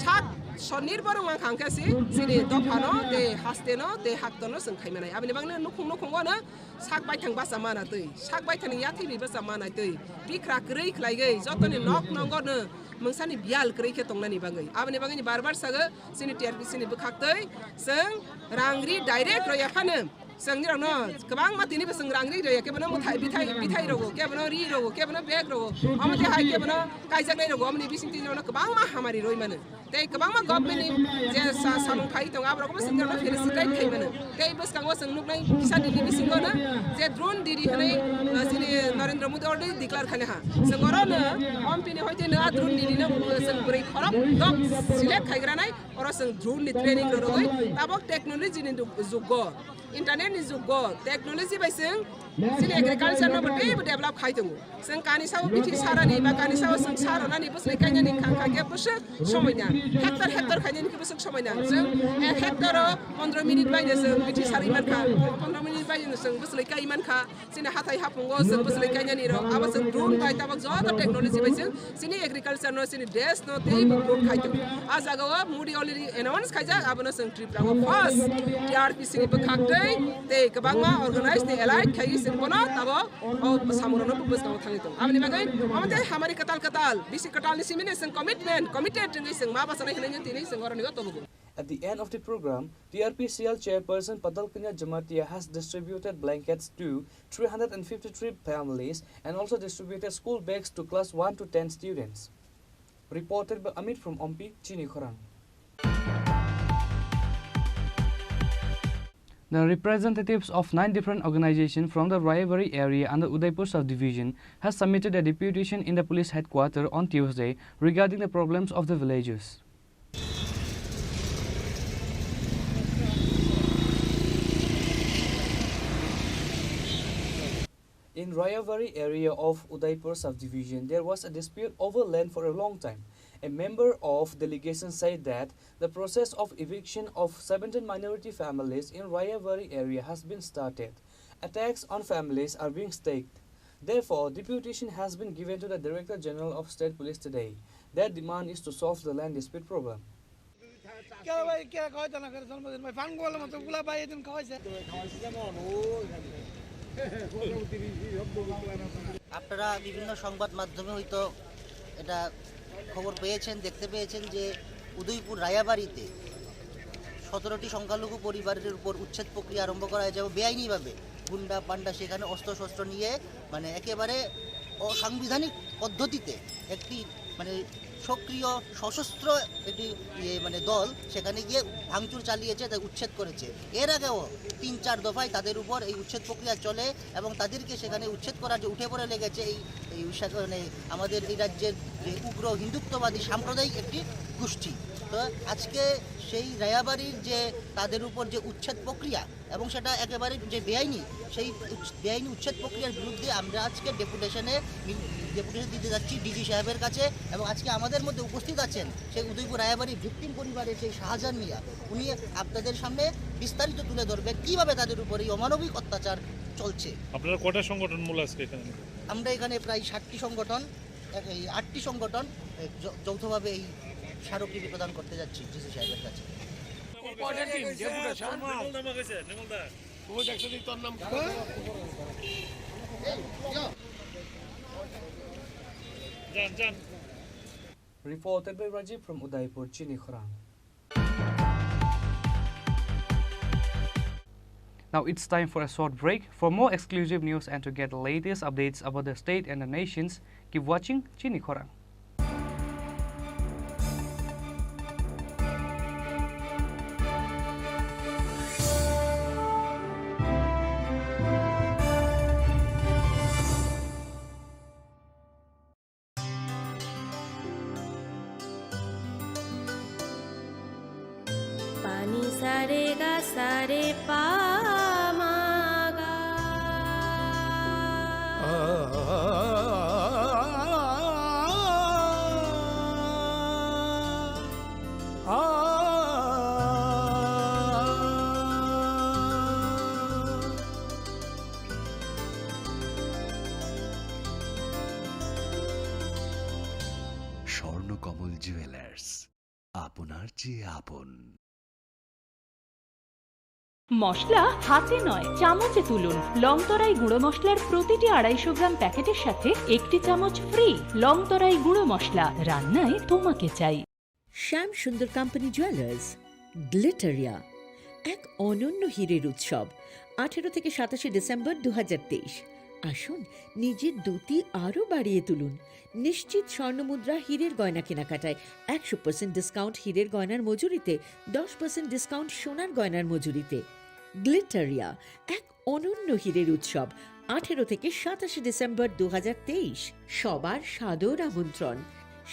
sak swnir borok wng kha hwnkhe si chini dophano tei hasteno tei haktorno chwng khaimanai. Aboni bagwi nukhung nukhungo no sak baithang basa mana twi, sak baithangni yathwi ri basa mana twi, bikra kwrwi khlaigwi jotoni nok nongo no mungsani biyal kwrwi khe tongnani bagwi. Aboni bagwi ni bar bar sago chini T R P C ni bwkhak twi chwng rang ri direct roya phano chwng nirokno kwbangma tini bo chwng rang ri roya, kebono mwthai bithai, bithai rogo, kebono ri rogo, kebono bag rogo, omo twi hai kebono kaijaknai rogo, omoni bising tini rono kwbangma hamari roi mano. Tei kwbangma government ni je sa-, samung phai tongo, aborok bo chwng felicitate khai mano. Tei bwskango chwng nuknai kisa nini bisingo no je drone didi hwnwi, uh, chini Narendra Modi already declare khaina ha. Chwng oro no ompini hoite no a drone didi no chwng bwrwi khorok dok select khai granai, oro chwng drone ni training rw rwgwi tabok technology ni dug-, jugo. Internet ni jugo, technology bai chwng chini agriculture no bo teibo develop khai tongo. Chwng kani sao bithi sarani ba kani sao chwng saranani bwswlwi kainani khang kha khe bwswk somoi na. Hectare hectare khainani khe bwswk somoi na. Chwng ek hectare o pondro minute bai no chwng bithi sarwi man kha, pondro minute bai no chwng bwswlwi kai man kha. Chini hathai hapungo chwng bwswlwi kainani rok abo chwng drone bai tabok joto technology bai chwng chini agriculture no, chini desh no teibo improve khai tongo. A jaga o Modi already announce khaijak, abono chwng Tripura o first T R P C ni bwkhak twi tei kwbangma organize tei allied khai chwng bono tabok o samung rokno bwskango thangwi tongo. Aboni bagwi omo tei hamari kwtal kwtal, bisi kwtal ni simi ni chwng commitment, committed wngwi chwng ma bachana hinwi tini chwng oro ni o tobogo. At the end of the program, T R P C L chairperson Patal Kanya Jamatia has distributed blankets to three hundred fifty-three families and also distributed school bags to class one to ten students. Reported by Amit from Ompi, Chini Khorang. The representatives of nine different organizations from the Rayabari area under Udaipur subdivision has submitted a deputation in the police headquarter on Tuesday regarding the problems of the villagers. In Rayabari area of Udaipur subdivision, there was a dispute over land for a long time. A member of delegation said that the process of eviction of seventeen minority families in Rayabari area has been started. Attacks on families are being staked. Therefore, deputation has been given to the Director General of State Police today. Their demand is to solve the land dispute problem. কেউ ভাই কে কয় তো না করে জন্মদিন ভাই ফান গোল মতো গুলা ভাই এদিন খাওয়াইছে। আপনারা বিভিন্ন সংবাদ মাধ্যমে হয়তো এটা খবর পেয়েছেন, দেখতে পেয়েছেন যে উদয়পুর রায়াবাড়িতে সতেরোটি সংখ্যালঘু পরিবারের উপর উচ্ছেদ প্রক্রিয়া আরম্ভ করা হয়েছে এবং বেআইনিভাবে গুন্ডা পান্ডা সেখানে অস্ত্রশস্ত্র নিয়ে, মানে, একেবারে অসাংবিধানিক পদ্ধতিতে একটি, মানে, সক্রিয় সশস্ত্র একটি, ইয়ে, মানে, দল সেখানে গিয়ে ভাঙচুর চালিয়েছে, তাই উচ্ছেদ করেছে। এর আগেও তিন চার দফায় তাদের উপর এই উচ্ছেদ প্রক্রিয়া চলে এবং তাদেরকে সেখানে উচ্ছেদ করার যে উঠে পড়ে লেগেছে এই, এই উচ্ছেদ, মানে, আমাদের এই রাজ্যের যে উগ্র হিন্দুত্ববাদী সাম্প্রদায়িক একটি গোষ্ঠী। তো আজকে সেই রায়াবাড়ির যে তাদের উপর যে উচ্ছেদ প্রক্রিয়া এবং সেটা একেবারে যে বেআইনি, সেই উচ্ছ-, বেআইনি উচ্ছেদ প্রক্রিয়ার বিরুদ্ধে আমরা আজকে ডেপুটেশনে মি-, ডেপুটেশন দিতে যাচ্ছি ডিজি সাহেবের কাছে। এবং আজকে আমাদের মধ্যে উপস্থিত আছেন সেই উদয়পুর রায়াবাড়ি ভিকটিম পরিবারের সেই শাহজাহান মিয়া, উনি আপনাদের সামনে বিস্তারিত তুলে ধরবেন কিভাবে তাদের উপর এই অমানবিক অত্যাচার চলছে। আপনারা কটা সংগঠন মূল আজকে এখানে? আমরা এখানে প্রায় ষাটটি সংগঠন, এক-, এই আটটি সংগঠন, এ, যৌ-, যৌথভাবে এই স্মারকলিপি প্রদান করতে যাচ্ছি ডিসি সাহেবের কাছে। Important team, deputation. নির্মল দা, নির্মল দা। Reported by Rajiv from Udaipur, Chini Khorang. Now it's time for a short break. For more exclusive news and to get the latest updates about the state and the nations, keep watching Chini Khorang. Pani sare ga sare pa ma ga. Swarnakamal jewellers, আপনার চেয়ে আপন। মশলা হাতে নয়, চামচে তুলুন। লংতরাই গুঁড়ো মশলার প্রতিটি আড়াইশো গ্রাম প্যাকেটের সাথে একটি চামচ ফ্রি। লংতরাই গুঁড়ো মশলা, রান্নায় তোমাকে চাই। শ্যাম সুন্দর কোম্পানি জুয়েলার্স, গ্লিটারিয়া, এক অনন্য হীরের উৎসব, আঠেরো থেকে সাতাশে ডিসেম্বর দু হাজার তেইশ। আসুন, নিজের দ্যুতি আরও বাড়িয়ে তুলুন। নিশ্চিত স্বর্ণমুদ্রা, হীরের গয়না কেনাকাটায় একশো পার্সেন্ট ডিসকাউন্ট হীরের গয়নার মজুরিতে, দশ পার্সেন্ট ডিসকাউন্ট সোনার গয়নার মজুরিতে। গ্লিটারিয়া, এক অনন্য হীরের উৎসব, আঠেরো থেকে সাতাশে ডিসেম্বর দু হাজার তেইশ। সবার সাদর আমন্ত্রণ।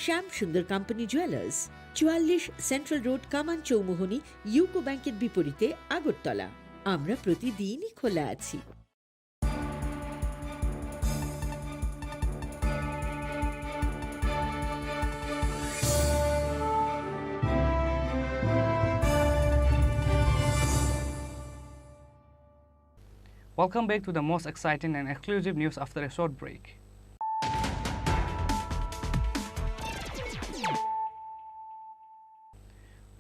শ্যাম সুন্দর কোম্পানি জুয়েলার্স, চুয়াল্লিশ সেন্ট্রাল রোড, কামান চৌমুহনী, ইউকো ব্যাংকের বিপরীতে, আগরতলা। আমরা প্রতিদিনই খোলা আছি। Welcome back to the most exciting and exclusive news after a short break.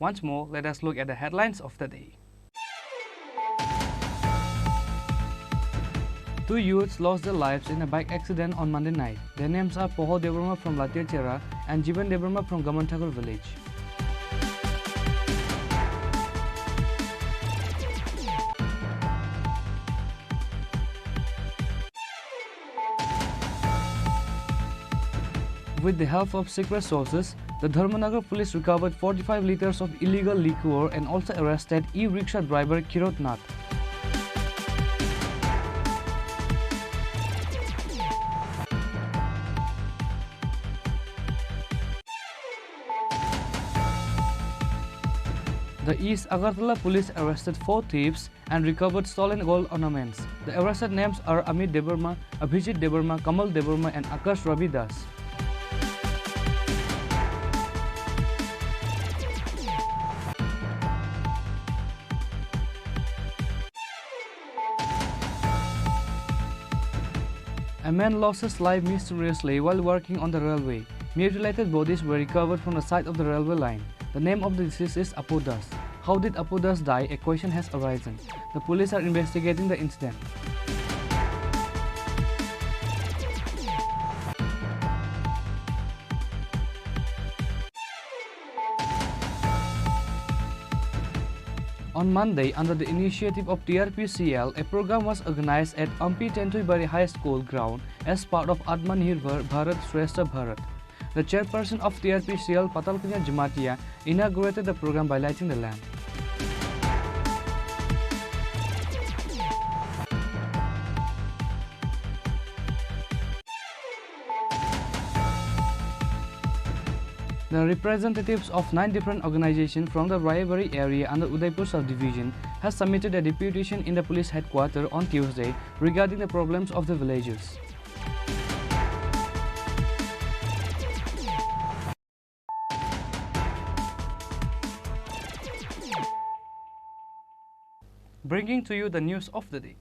Once more, let us look at the headlines of the day. Two youths lost their lives in a bike accident on Monday night. Their names are Pohor Debbarma from Latiachera and Jiban Debbarma from Gamanthakur village. With the help of secret sources, the Dharmanagar police recovered forty-five liters of illegal liquor and also arrested e-rickshaw driver Kirot Nath. The East Agartala police arrested four thieves and recovered stolen gold ornaments. The arrested names are Amit Debbarma, Abhijit Debbarma, Kamal Debbarma, and Akash Ravi Das. A man lost his life mysteriously while working on the railway. Mutilated bodies were recovered from the side of the railway line. The name of the deceased is Apu Das. How did Apu Das die? A question has arisen. The police are investigating the incident. On Monday, under the initiative of T R P C L, a program was organized at Ampi Tentuibari High School ground as part of Atmanirbhar Bharat Shreshtha Bharat. The chairperson of T R P C L, Patalkanya Jamatia, inaugurated the program by lighting the lamp. The representatives of nine different organizations from the Rayabari area under Udaipur subdivision has submitted a deputation in the police headquarter on Tuesday regarding the problems of the villagers. Bringing to you the news of the day.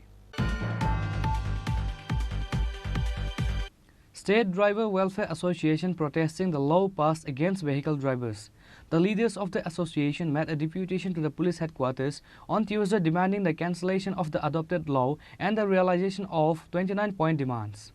State Driver Welfare Association protesting the law passed against vehicle drivers. The leaders of the association made a deputation to the police headquarters on Tuesday demanding the cancellation of the adopted law and the realization of twenty-nine point demands.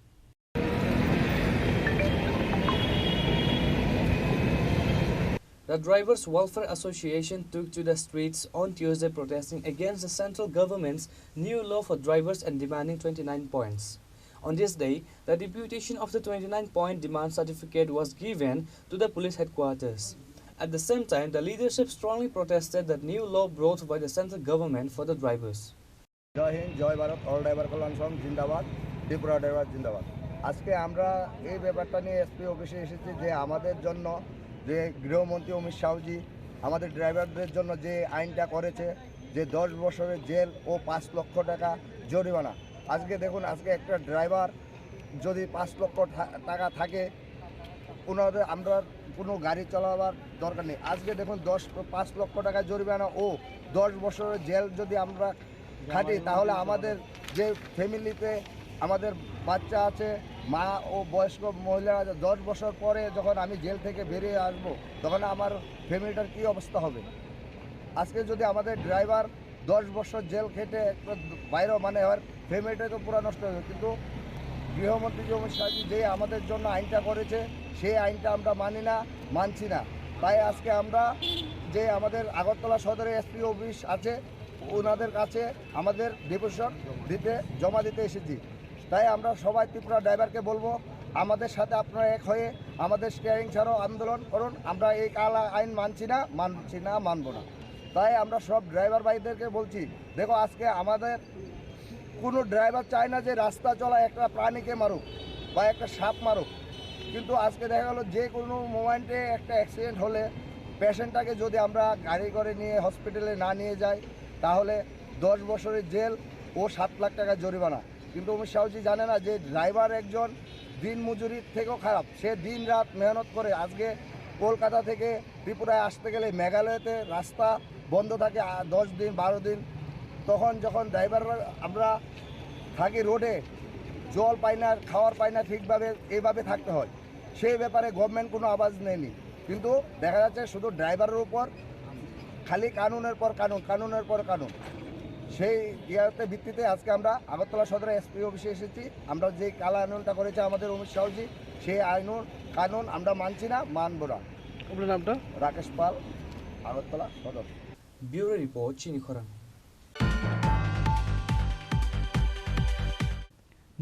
The Drivers Welfare Association took to the streets on Tuesday protesting against the central government's new law for drivers and demanding twenty-nine points. On this day, the deputation of the twenty-nine point demand certificate was given to the police headquarters. At the same time, the leadership strongly protested the new law brought by the central government for the drivers. জয় হিন্দ, জয় Bharat, all driver কল্যাণ সংঘ জিন্দাবাদ, ত্রিপুরা ড্রাইভার জিন্দাবাদ। আজকে আমরা এই ব্যাপারটা নিয়ে এসপি অফিসে এসেছি যে আমাদের জন্য যে গৃহমন্ত্রী অমিত শাহজি আমাদের ড্রাইভারদের জন্য যে আইনটা করেছে, যে দশ বছরের জেল ও পাঁচ লক্ষ টাকা জরিমানা। আজকে দেখুন, আজকে একটা ড্রাইভার যদি পাঁচ লক্ষ থা- টাকা থাকে, ওনাদের আমরা কোনো গাড়ি চালাবার দরকার নেই। আজকে দেখুন, দশ পাঁচ লক্ষ টাকা জরিমানা ও দশ বছরের জেল যদি আমরা খাটি, তাহলে আমাদের যে ফ্যামিলিতে আমাদের বাচ্চা আছে, মা ও বয়স্ক মহিলা আছে, দশ বছর পরে যখন আমি জেল থেকে বেরিয়ে আসব, তখন আমার ফ্যামিলিটার কী অবস্থা হবে? আজকে যদি আমাদের ড্রাইভার দশ বছর জেল খেটে একটা বাইরেও মানে এবার ফ্যামিলিটা তো পুরো নষ্ট হয়ে যাবে। কিন্তু গৃহমন্ত্রী যে অমিত শাহজি যে আমাদের জন্য আইনটা করেছে, সেই আইনটা আমরা মানি না, মানছি না। তাই আজকে আমরা যে আমাদের আগরতলা সদরে এসপি অফিস আছে, ওনাদের কাছে আমাদের ডেপুটেশন দিতে, জমা দিতে এসেছি। তাই আমরা সবাই ত্রিপুরা ড্রাইভারকে বলবো, আমাদের সাথে আপনারা এক হয়ে আমাদের স্টিয়ারিং ছাড়ো আন্দোলন করুন। আমরা এই কালা আইন মানছি না, মানছি না, মানবো না। তাই আমরা সব ড্রাইভার ভাইদেরকে বলছি, দেখো, আজকে আমাদের কোনো ড্রাইভার চায় না যে রাস্তা চলা একটা প্রাণীকে মারুক বা একটা সাপ মারুক। কিন্তু আজকে দেখা গেল যে কোনো মোমেন্টে একটা অ্যাক্সিডেন্ট হলে পেশেন্টটাকে যদি আমরা গাড়ি করে নিয়ে হসপিটালে না নিয়ে যাই, তাহলে দশ বছরের জেল ও সাত লাখ টাকা জরিমানা। কিন্তু অমিত শাহজি জানে না যে ড্রাইভার একজন দিন মজুরির থেকেও খারাপ, সে দিন রাত মেহনত করে। আজকে কলকাতা থেকে ত্রিপুরায় আসতে গেলে মেঘালয়তে রাস্তা বন্ধ থাকে আ, দশ দিন, বারো দিন। তখন যখন ড্রাইভাররা আমরা থাকি রোডে, জল পাই না, খাওয়ার পাই না ঠিকভাবে, এইভাবে থাকতে হয়। সেই ব্যাপারে গভর্নমেন্ট কোনো আওয়াজ নেয়নি। কিন্তু দেখা যাচ্ছে শুধু ড্রাইভারের উপর খালি কানুনের পর কানুন, কানুনের পর কানুন। সেই ইয়াতে ভিত্তিতে আজকে আমরা আগরতলা সদরে এসপি অফিসে এসেছি। আমরা যে কালা আন্দোলনটা করেছে আমাদের অমিত শাহজি, সেই আইনুন কানুন আমরা মানছি না, মানবো না। আপনার নামটা? রাকেশ পাল, আগরতলা সদর। Bureau Report, Chini Khorang.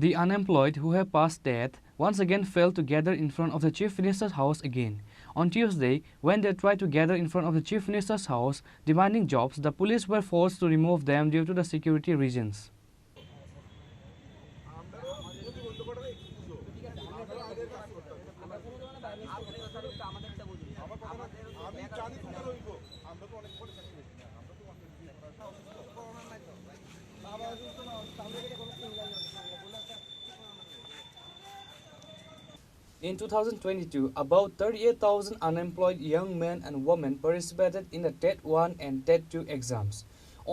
The unemployed who have passed TET once again failed to gather in front of the Chief Minister's house again. On Tuesday, when they tried to gather in front of the Chief Minister's house demanding jobs, the police were forced to remove them due to the security reasons. In two thousand twenty-two, about thirty-eight thousand unemployed young men and women participated in the TET one and TET two exams.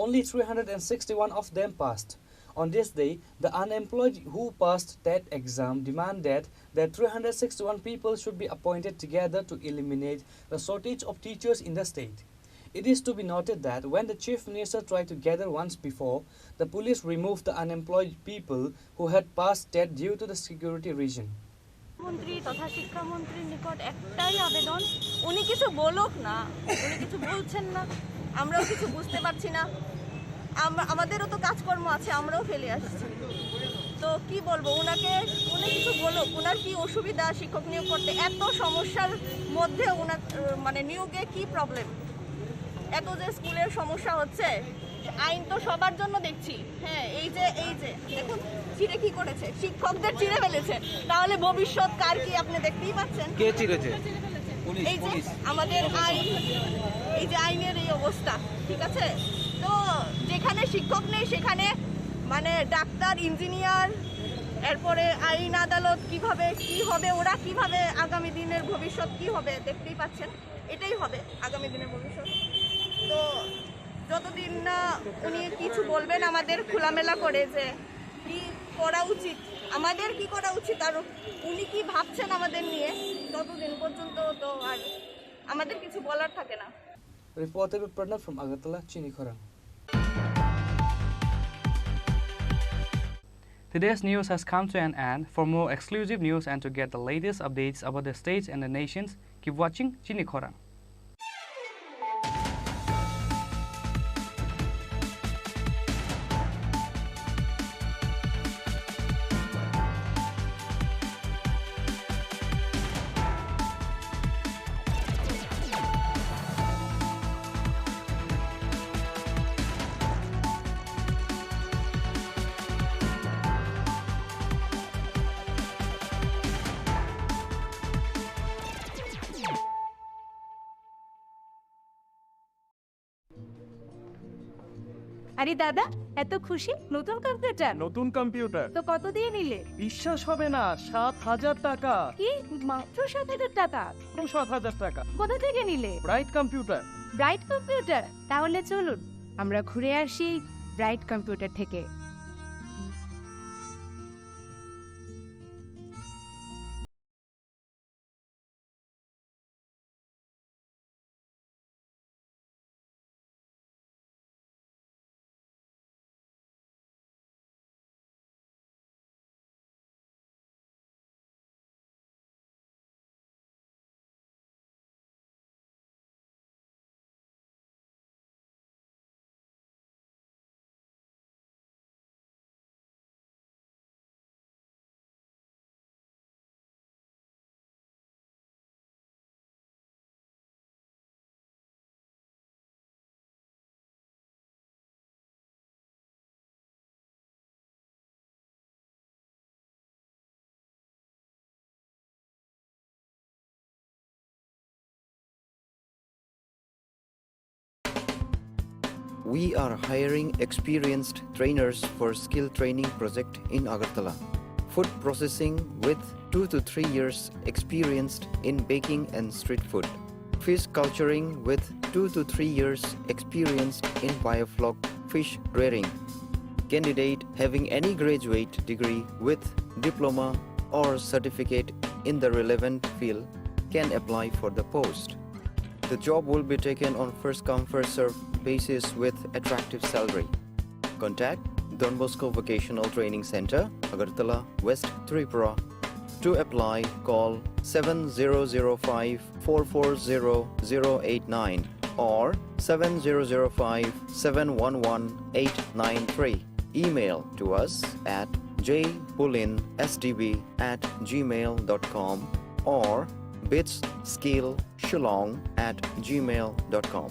Only three hundred and sixty-one of them passed. On this day, the unemployed who passed TET exam demanded that three hundred sixty-one people should be appointed together to eliminate the shortage of teachers in the state. It is to be noted that when the Chief Minister tried to gather once before, the police removed the unemployed people who had passed TET due to the security reason. মন্ত্রী তথা শিক্ষামন্ত্রীর নিকট একটাই আবেদন, উনি কিছু বলুক না। উনি কিছু বলছেন না, আমরাও কিছু বুঝতে পারছি না। আমরা, আমাদেরও তো কাজকর্ম আছে, আমরাও ফেলে আসছি। তো কি বলবো ওনাকে, উনি কিছু বলুক, ওনার কি অসুবিধা শিক্ষক নিয়োগ করতে, এত সমস্যার মধ্যে ওনার আহ, মানে নিয়োগে কি প্রবলেম, এত যে স্কুলের সমস্যা হচ্ছে। আইন তো সবার জন্য দেখছি। হ্যাঁ, এই যে, এই যে দেখুন, চিড়ে কি করেছে, শিক্ষকদের চিড়ে ফেলেছে। তাহলে ভবিষ্যৎ কার কি আপনি দেখতেই পাচ্ছেন। কে চিড়েছে? এই যে আমাদের আইন, এই যে আইনের এই অবস্থা, ঠিক আছে? তো যেখানে শিক্ষক নেই সেখানে মানে ডাক্তার, ইঞ্জিনিয়ার, এরপরে আইন আদালত কিভাবে কি হবে, ওরা কিভাবে আগামী দিনের ভবিষ্যৎ কি হবে দেখতেই পাচ্ছেন। এটাই হবে আগামী দিনের ভবিষ্যৎ। তো যতদিন না উনি কিছু বলবেন আমাদের খোলামেলা করে যে কি করা উচিত, আমাদের কি করা উচিত, আর উনি কি ভাবছেন আমাদের নিয়ে, ততদিন পর্যন্ত তো আর আমাদের কিছু বলার থাকে না। Reporter Pranab from Agartala, Chini Khorang. Today's news has come to an end. For more exclusive news and to get the latest updates about the states and the nations, keep watching Chini Khorang. আরে দাদা, এত খুশি? নতুন কম্পিউটার? নতুন কম্পিউটার। তো কত দিয়ে নিলে? বিশ্বাস হবে না, সাত হাজার টাকা। কি? মাত্র সাত হাজার টাকা? মাত্র সাত হাজার টাকা। কোথা থেকে নিলে? Bright computer. Bright computer? তাহলে চলুন, আমরা ঘুরে আসি ব্রাইট কম্পিউটার থেকে। We are hiring experienced trainers for skill training project in Agartala. Food processing with two to three years experienced in baking and street food. Fish culturing with two to three years experienced in biofloc fish rearing. Candidate having any graduate degree with diploma or certificate in the relevant field can apply for the post. The job will be taken on first come, first serve basis with attractive salary. Contact Don Bosco Vocational Training Center, Agartala, West Tripura. To apply, call seven zero zero five four four zero zero eight nine or seven zero zero five seven one one eight nine three. Email to us at j pulin s d b at gmail dot com or bits skill shillong at gmail dot com.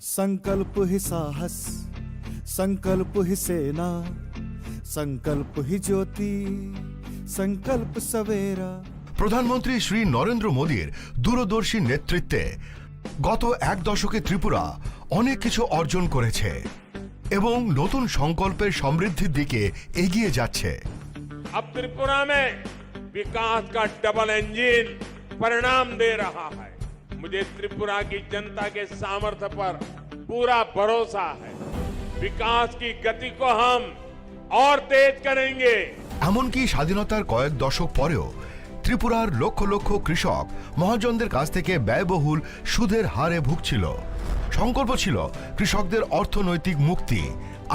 संकल्प ही साहस, संकल्प ही सेना, संकल्प ही ज्योति, संकल्प सवेरा। প্রধানমন্ত্রী শ্রী নরেন্দ্র মোদীর দূরদর্শী নেতৃত্বে গত এক দশকে ত্রিপুরা অনেক কিছু অর্জন করেছে এবং নতুন সংকল্পের সমৃদ্ধির দিকে এগিয়ে যাচ্ছে। अब त्रिपुरा में विकास का डबल इंजन परिणाम दे रहा है। मुझे त्रिपुरा की जनता के सामर्थ्य पर पूरा भरोसा है। विकास की गति को हम और तेज करेंगे। এমনকি স্বাধীনতার কয়েক দশক পরেও ত্রিপুরার লক্ষ লক্ষ কৃষক মহাজনদের কাছ থেকে ব্যয়বহুল সুদের হারে ভুগছিল। সংকল্প ছিল কৃষকদের অর্থনৈতিক মুক্তি।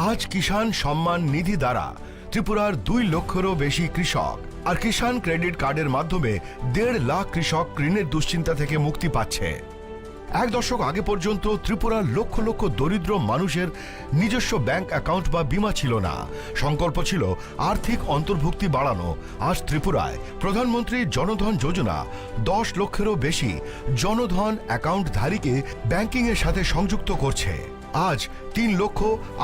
আজ কিষাণ সম্মান নিধি দ্বারা ত্রিপুরার দুই লক্ষেরও বেশি কৃষক আর কিষাণ ক্রেডিট কার্ডের মাধ্যমে দেড় লাখ কৃষক ঋণের দুশ্চিন্তা থেকে মুক্তি পাচ্ছে। এক দশক আগে পর্যন্ত ত্রিপুরার লক্ষ লক্ষ দরিদ্র মানুষের নিজস্ব ব্যাংক অ্যাকাউন্ট বা বীমা ছিল না। সংকল্প ছিল আর্থিক অন্তর্ভুক্তি বাড়ানো। আজ ত্রিপুরায় প্রধানমন্ত্রী জনধন যোজনা দশ লক্ষেরও বেশি জনধন অ্যাকাউন্টধারীকে ব্যাংকিংয়ের সাথে সংযুক্ত করছে। আজ তিন লক্ষ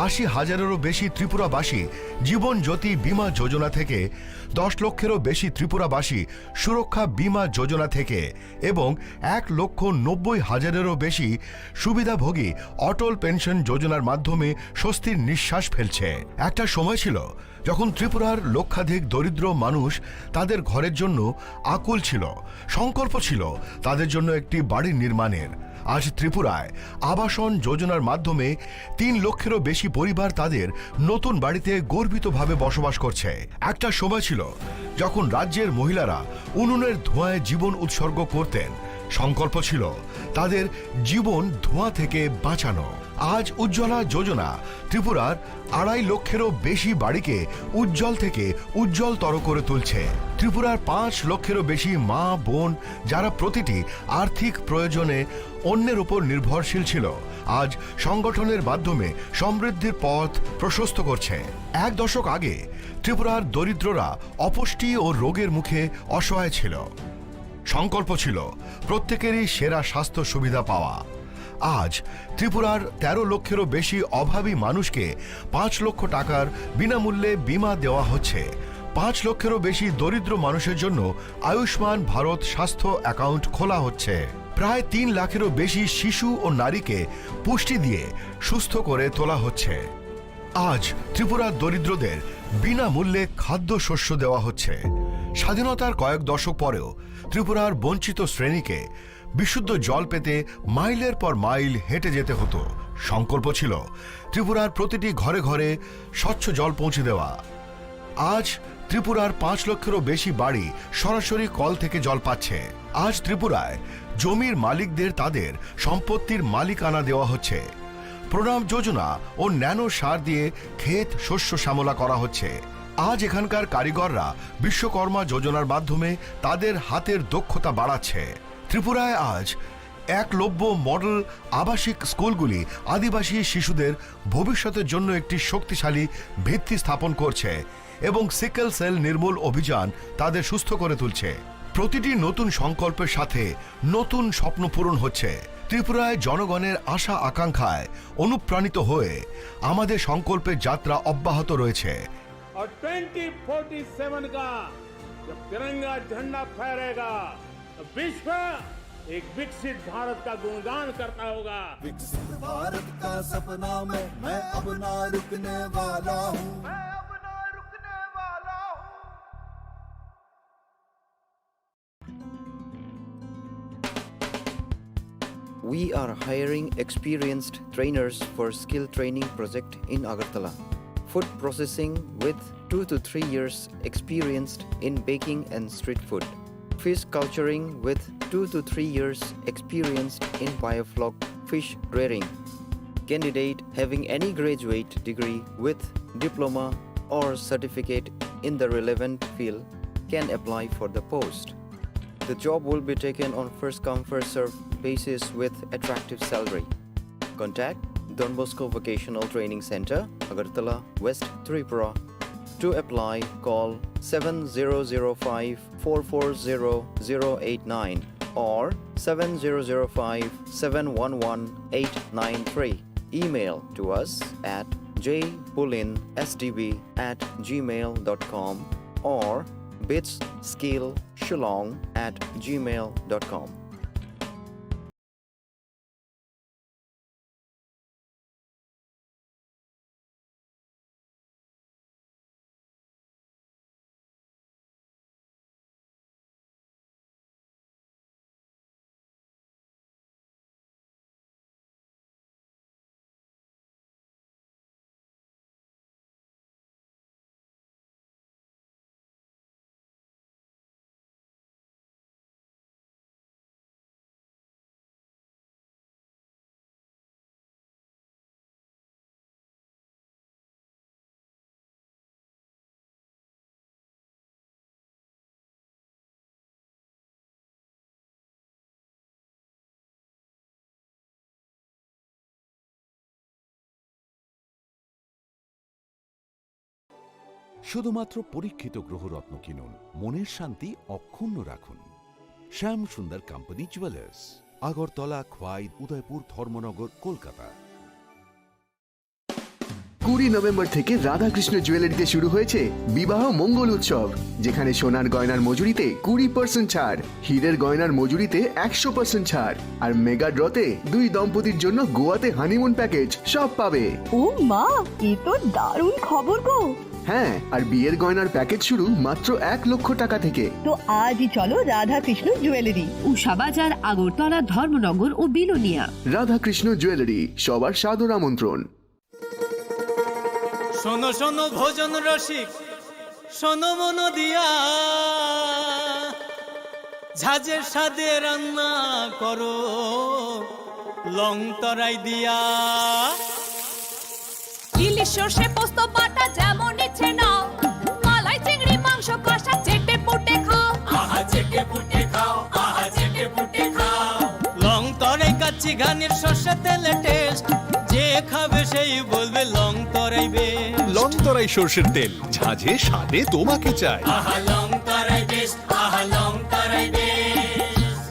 আশি হাজারেরও বেশি ত্রিপুরাবাসী জীবন জ্যোতি বীমা যোজনা থেকে, দশ লক্ষেরও বেশি ত্রিপুরাবাসী সুরক্ষা বীমা যোজনা থেকে এবং এক লক্ষ নব্বই হাজারেরও বেশি সুবিধাভোগী অটল পেনশন যোজনার মাধ্যমে স্বস্তির নিঃশ্বাস ফেলছে। একটা সময় ছিল যখন ত্রিপুরার লক্ষাধিক দরিদ্র মানুষ তাদের ঘরের জন্য আকুল ছিল। সংকল্প ছিল তাদের জন্য একটি বাড়ি নির্মাণের। আজ ত্রিপুরায় আবাসন যোজনার মাধ্যমে তিন লক্ষেরও বেশি পরিবার তাদের নতুন বাড়িতে গর্বিতভাবে বসবাস করছে। একটা সময় ছিল যখন রাজ্যের মহিলারা উনুনের ধোঁয়ায় জীবন উৎসর্গ করতেন। সংকল্প ছিল তাদের জীবন ধোঁয়া থেকে বাঁচানো। আজ উজ্জ্বলা যোজনা ত্রিপুরার আড়াই লক্ষেরও বেশি বাড়িকে উজ্জ্বল থেকে উজ্জ্বলতর করে তুলছে। ত্রিপুরার পাঁচ লক্ষেরও বেশি মা বোন, যারা প্রতিটি আর্থিক প্রয়োজনে অন্যের উপর নির্ভরশীল ছিল, আজ সংগঠনের মাধ্যমে সমৃদ্ধির পথ প্রশস্ত করছে। এক দশক আগে ত্রিপুরার দরিদ্ররা অপুষ্টি ও রোগের মুখে অসহায় ছিল। সংকল্প ছিল প্রত্যেকেরই সেরা স্বাস্থ্য সুবিধা পাওয়া। আজ ত্রিপুরার তেরো লক্ষেরও বেশি অভাবী মানুষকে পাঁচ লক্ষ টাকার বিনামূল্যে বীমা দেওয়া হচ্ছে। পাঁচ লক্ষেরও বেশি দরিদ্র মানুষের জন্য আয়ুষ্মান ভারত স্বাস্থ্য অ্যাকাউন্ট খোলা হচ্ছে। প্রায় তিন লাখেরও বেশি শিশু ও নারীকে পুষ্টি দিয়ে সুস্থ করে তোলা হচ্ছে। আজ ত্রিপুরার দরিদ্রদের বিনামূল্যে খাদ্যশস্য দেওয়া হচ্ছে। স্বাধীনতার কয়েক দশক পরেও ত্রিপুরার বঞ্চিত শ্রেণীকে বিশুদ্ধ জল পেতে মাইলের পর মাইল হেঁটে যেতে হতো। সংকল্প ছিল ত্রিপুরার প্রতিটি ঘরে ঘরে স্বচ্ছ জল পৌঁছে দেওয়া। আজ ত্রিপুরার পাঁচ লক্ষেরও বেশি বাড়ি সরাসরি কল থেকে জল পাচ্ছে। আজ ত্রিপুরায় জমির মালিকদের তাদের সম্পত্তির মালিকানা দেওয়া হচ্ছে। প্রণাম যোজনা ও ন্যানো সার দিয়ে ক্ষেত শস্য শ্যামলা করা হচ্ছে। আজ এখানকার কারিগররা বিশ্বকর্মা যোজনার মাধ্যমে তাদের হাতের দক্ষতা বাড়াচ্ছে। ত্রিপুরায় আজ একলব্য মডেল আবাসিক স্কুলগুলি আদিবাসী শিশুদের ভবিষ্যতের জন্য একটি শক্তিশালী ভিত্তি স্থাপন করছে এবং সিকেল সেল নির্মূল অভিযান তাদের সুস্থ করে তুলছে। প্রতিটি নতুন সংকল্পের সাথে নতুন স্বপ্ন পূরণ হচ্ছে। ত্রিপুরায় জনগণের আশা আকাঙ্ক্ষায় অনুপ্রাণিত হয়ে আমাদের সংকল্পের যাত্রা অব্যাহত রয়েছে। और ट्वेंटी फ़ोर्टी सेवन का जब तिरंगा झंडा फहरेगा, तो विश्व एक विकसित भारत का गुणगान करता होगा। विकसित भारत का सपना में मैं अब ना रुकने वाला हूँ। मैं अब ना रुकने वाला हूँ। We are hiring experienced trainers for skill training project in Agartala. Food processing with two to three years experience in baking and street food. Fish culturing with two to three years experience in biofloc fish rearing. Candidate having any graduate degree with diploma or certificate in the relevant field can apply for the post. The job will be taken on first come first serve basis with attractive salary. Contact Don Bosco Vocational Training Center, Agartala, West Tripura. To apply, call seven zero zero five four four zero zero eight nine or seven zero zero five seven one one eight nine three. Email to us at jpulinsdb at gmail dot com or bitsskillshillong at gmail dot com. শুধুমাত্র পরীক্ষিত গ্রহরত্ন কিনুন, মনের শান্তি অক্ষুণ্ণ রাখুন। শ্যাম সুন্দর company jewellers, Agartala, খোয়াই, উদয়পুর, ধর্মনগর, কলকাতা। কুড়ি নভেম্বর থেকে রাধাকৃষ্ণ জুয়েলারিতে শুরু হয়েছে বিবাহ মঙ্গল উৎসব, যেখানে সোনার গয়নার মজুরিতে কুড়ি পার্সেন্ট ছাড়, হীরের গয়নার মজুরিতে একশো পার্সেন্ট ছাড়, আর মেগা ড্রতে দুই দম্পতির জন্য গোয়াতে হানিমুন প্যাকেজ, সব পাবে। ও মা, এ তো দারুণ খবর গো। হ্যাঁ, আর বিয়ের গয়নার প্যাকেজ শুরু মাত্র এক লক্ষ টাকা থেকে। তো আজই চলো রাধাকৃষ্ণ জুয়েলারি, উষা বাজার, আগরতলা, ধর্মনগর ও বিলোনিয়া। রাধাকৃষ্ণ জুয়েলারি, সবার সাদর আমন্ত্রণ। শোনো শোনো ভোজন রসিক, শোনো মন দিয়া, ঝাঁঝের স্বাদে রান্না করো লং তরাই দিয়া। ইলিশ সর্ষে পোস্ত বাটা যেমন ইচ্ছে নাও, মালাই চিংড়ি মাংস কষা চেটে পুটে খাও। আহা চেটে পুটে খাও, আহা চেটে পুটে খাও। লং তরাই কাচ্চি ঘানির সর্ষে তেলে টেস্ট, যে খাবে সেই বলবে লং তরাই বেস্ট। লং তরাই সর্ষের তেল, ঝাঁঝে স্বাদে তোমাকে চাই। আহা লং তরাই বেস্ট, আহা লং তরাই বেস্ট।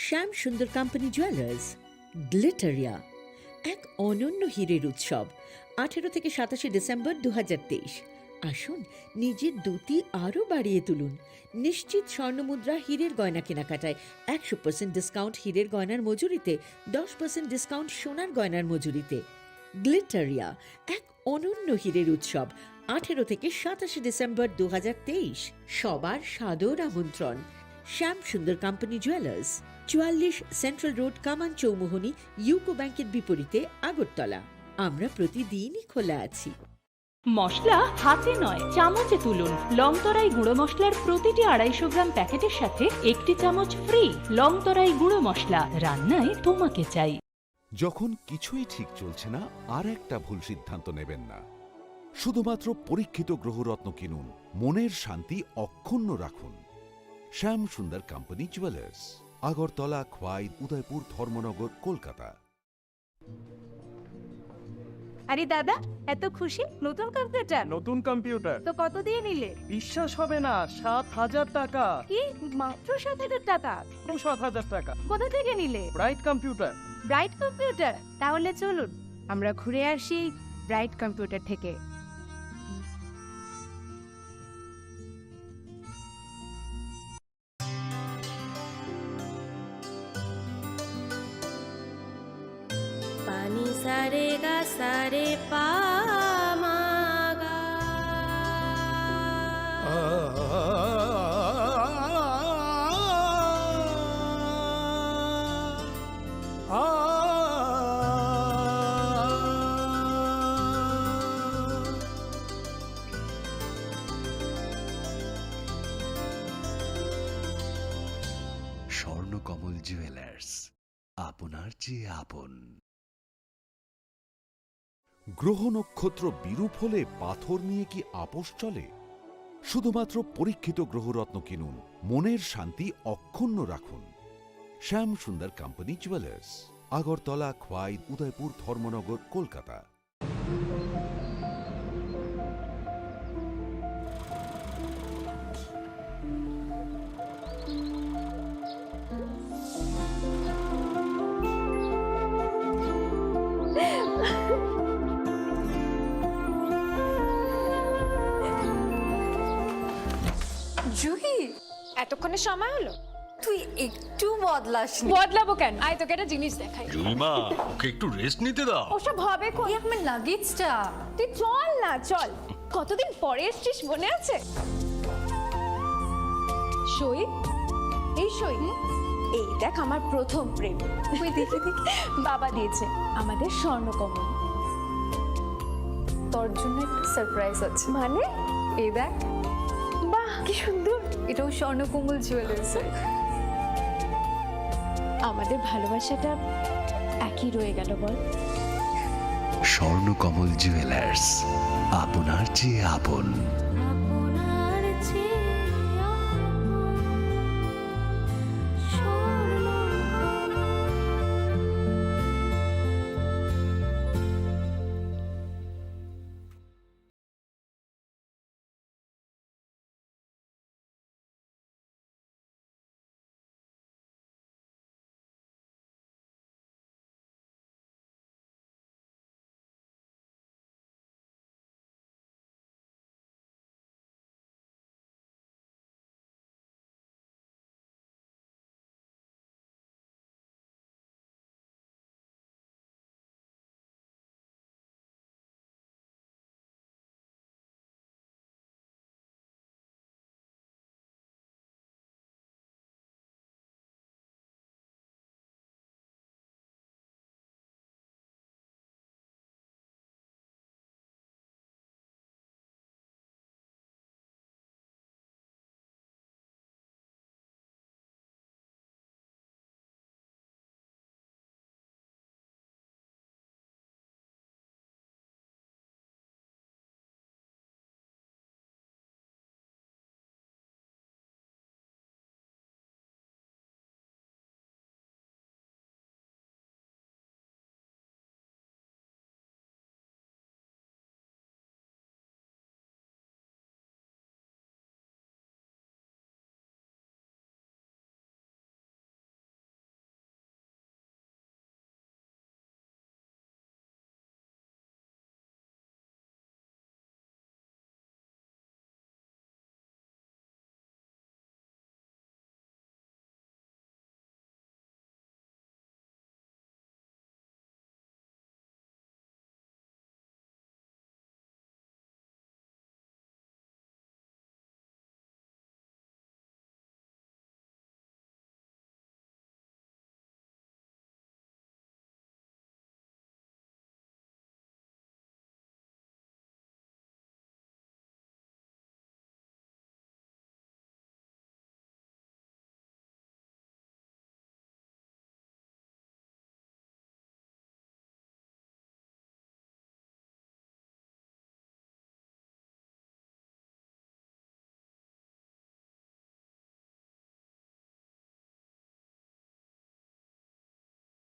শ্যাম সুন্দর কোম্পানি জুয়েলার্স, গ্লিটারিয়া, এক অনন্য হীরের উৎসব, আঠেরো থেকে সাতাশে ডিসেম্বর দু হাজার তেইশ। আসুন, নিজের দ্যুতি আরও বাড়িয়ে তুলুন। নিশ্চিত স্বর্ণমুদ্রা, হীরের গয়না কেনাকাটায় একশো পার্সেন্ট ডিসকাউন্ট হীরের গয়নার মজুরিতে, দশ পার্সেন্ট ডিসকাউন্ট সোনার গয়নার মজুরিতে। গ্লিটারিয়া, এক অনন্য হীরের উৎসব, আঠেরো থেকে সাতাশে ডিসেম্বর দু হাজার তেইশ। সবার সাদর আমন্ত্রণ। শ্যাম সুন্দর কোম্পানি জুয়েলার্স, চুয়াল্লিশ সেন্ট্রাল রোড, কামান চৌমুহনী, ইউকো ব্যাংকের বিপরীতে, আগরতলা। আমরা প্রতিদিনই খোলা আছি। মশলা হাতে নয়, চামচে তুলুন। লং তরাই গুঁড়ো মশলার প্রতিটি আড়াইশো গ্রাম প্যাকেটের সাথে একটি চামচ ফ্রি। লং তরাই গুঁড়ো মশলা, রান্নায় তোমাকে চাই। যখন কিছুই ঠিক চলছে না, আর একটা ভুল সিদ্ধান্ত নেবেন না। শুধুমাত্র পরীক্ষিত গ্রহরত্ন কিনুন, মনের শান্তি অক্ষুণ্ণ রাখুন। শ্যাম সুন্দর কোম্পানি জুয়েলার্স, আগরতলা, খোয়াই, উদয়পুর, ধর্মনগর, কলকাতা। আরে দাদা, এত খুশি? নতুন কম্পিউটার? নতুন কম্পিউটার। তো কত দিয়ে নিলে? বিশ্বাস হবে না, সাত হাজার টাকা। কি? মাত্র সাত হাজার টাকা? মাত্র সাত হাজার টাকা। কোথা থেকে নিলে? Bright computer. Bright computer? তাহলে চলুন, আমরা ঘুরে আসি ব্রাইট কম্পিউটার থেকে। Pani sa re ga sa re pa ma ga. Swarnakamal jewellers, আপনার চেয়ে আপন। গ্রহ নক্ষত্র বিরূপ হলে পাথর নিয়ে কি আপোষ চলে? শুধুমাত্র পরীক্ষিত গ্রহরত্ন কিনুন, মনের শান্তি অক্ষুণ্ণ রাখুন। শ্যাম সুন্দর কোম্পানি জুয়েলার্স, আগরতলা, খোয়াই, উদয়পুর, ধর্মনগর, কলকাতা। এতক্ষণে সময় হলো? তুই একটু বদলাসনি। বদলাবো কেন? আয়, তোকে একটা জিনিস দেখাই। জুইমা, ওকে একটু রেস্ট নিতে দাও। ওসব হবে কোন? এই আমার লাগেজটা। তুই চল না, চল। কতদিন পরে এসছিস, মনে আছে? সই, এই সই। এই দেখ, আমার প্রথম প্রেম। ওই দেখি, দেখি। বাবা দিয়েছে, আমাদের স্বর্ণকমল। তোর জন্য একটা সারপ্রাইজ আছে। মানে? এই দেখ। বাহ, কি সুন্দর। এটাও স্বর্ণকমল জুয়েলার্সের। আমাদের ভালোবাসাটা একই রয়ে গেল, বল? স্বর্ণকমল জুয়েলার্স, আপনার চেয়ে আপন।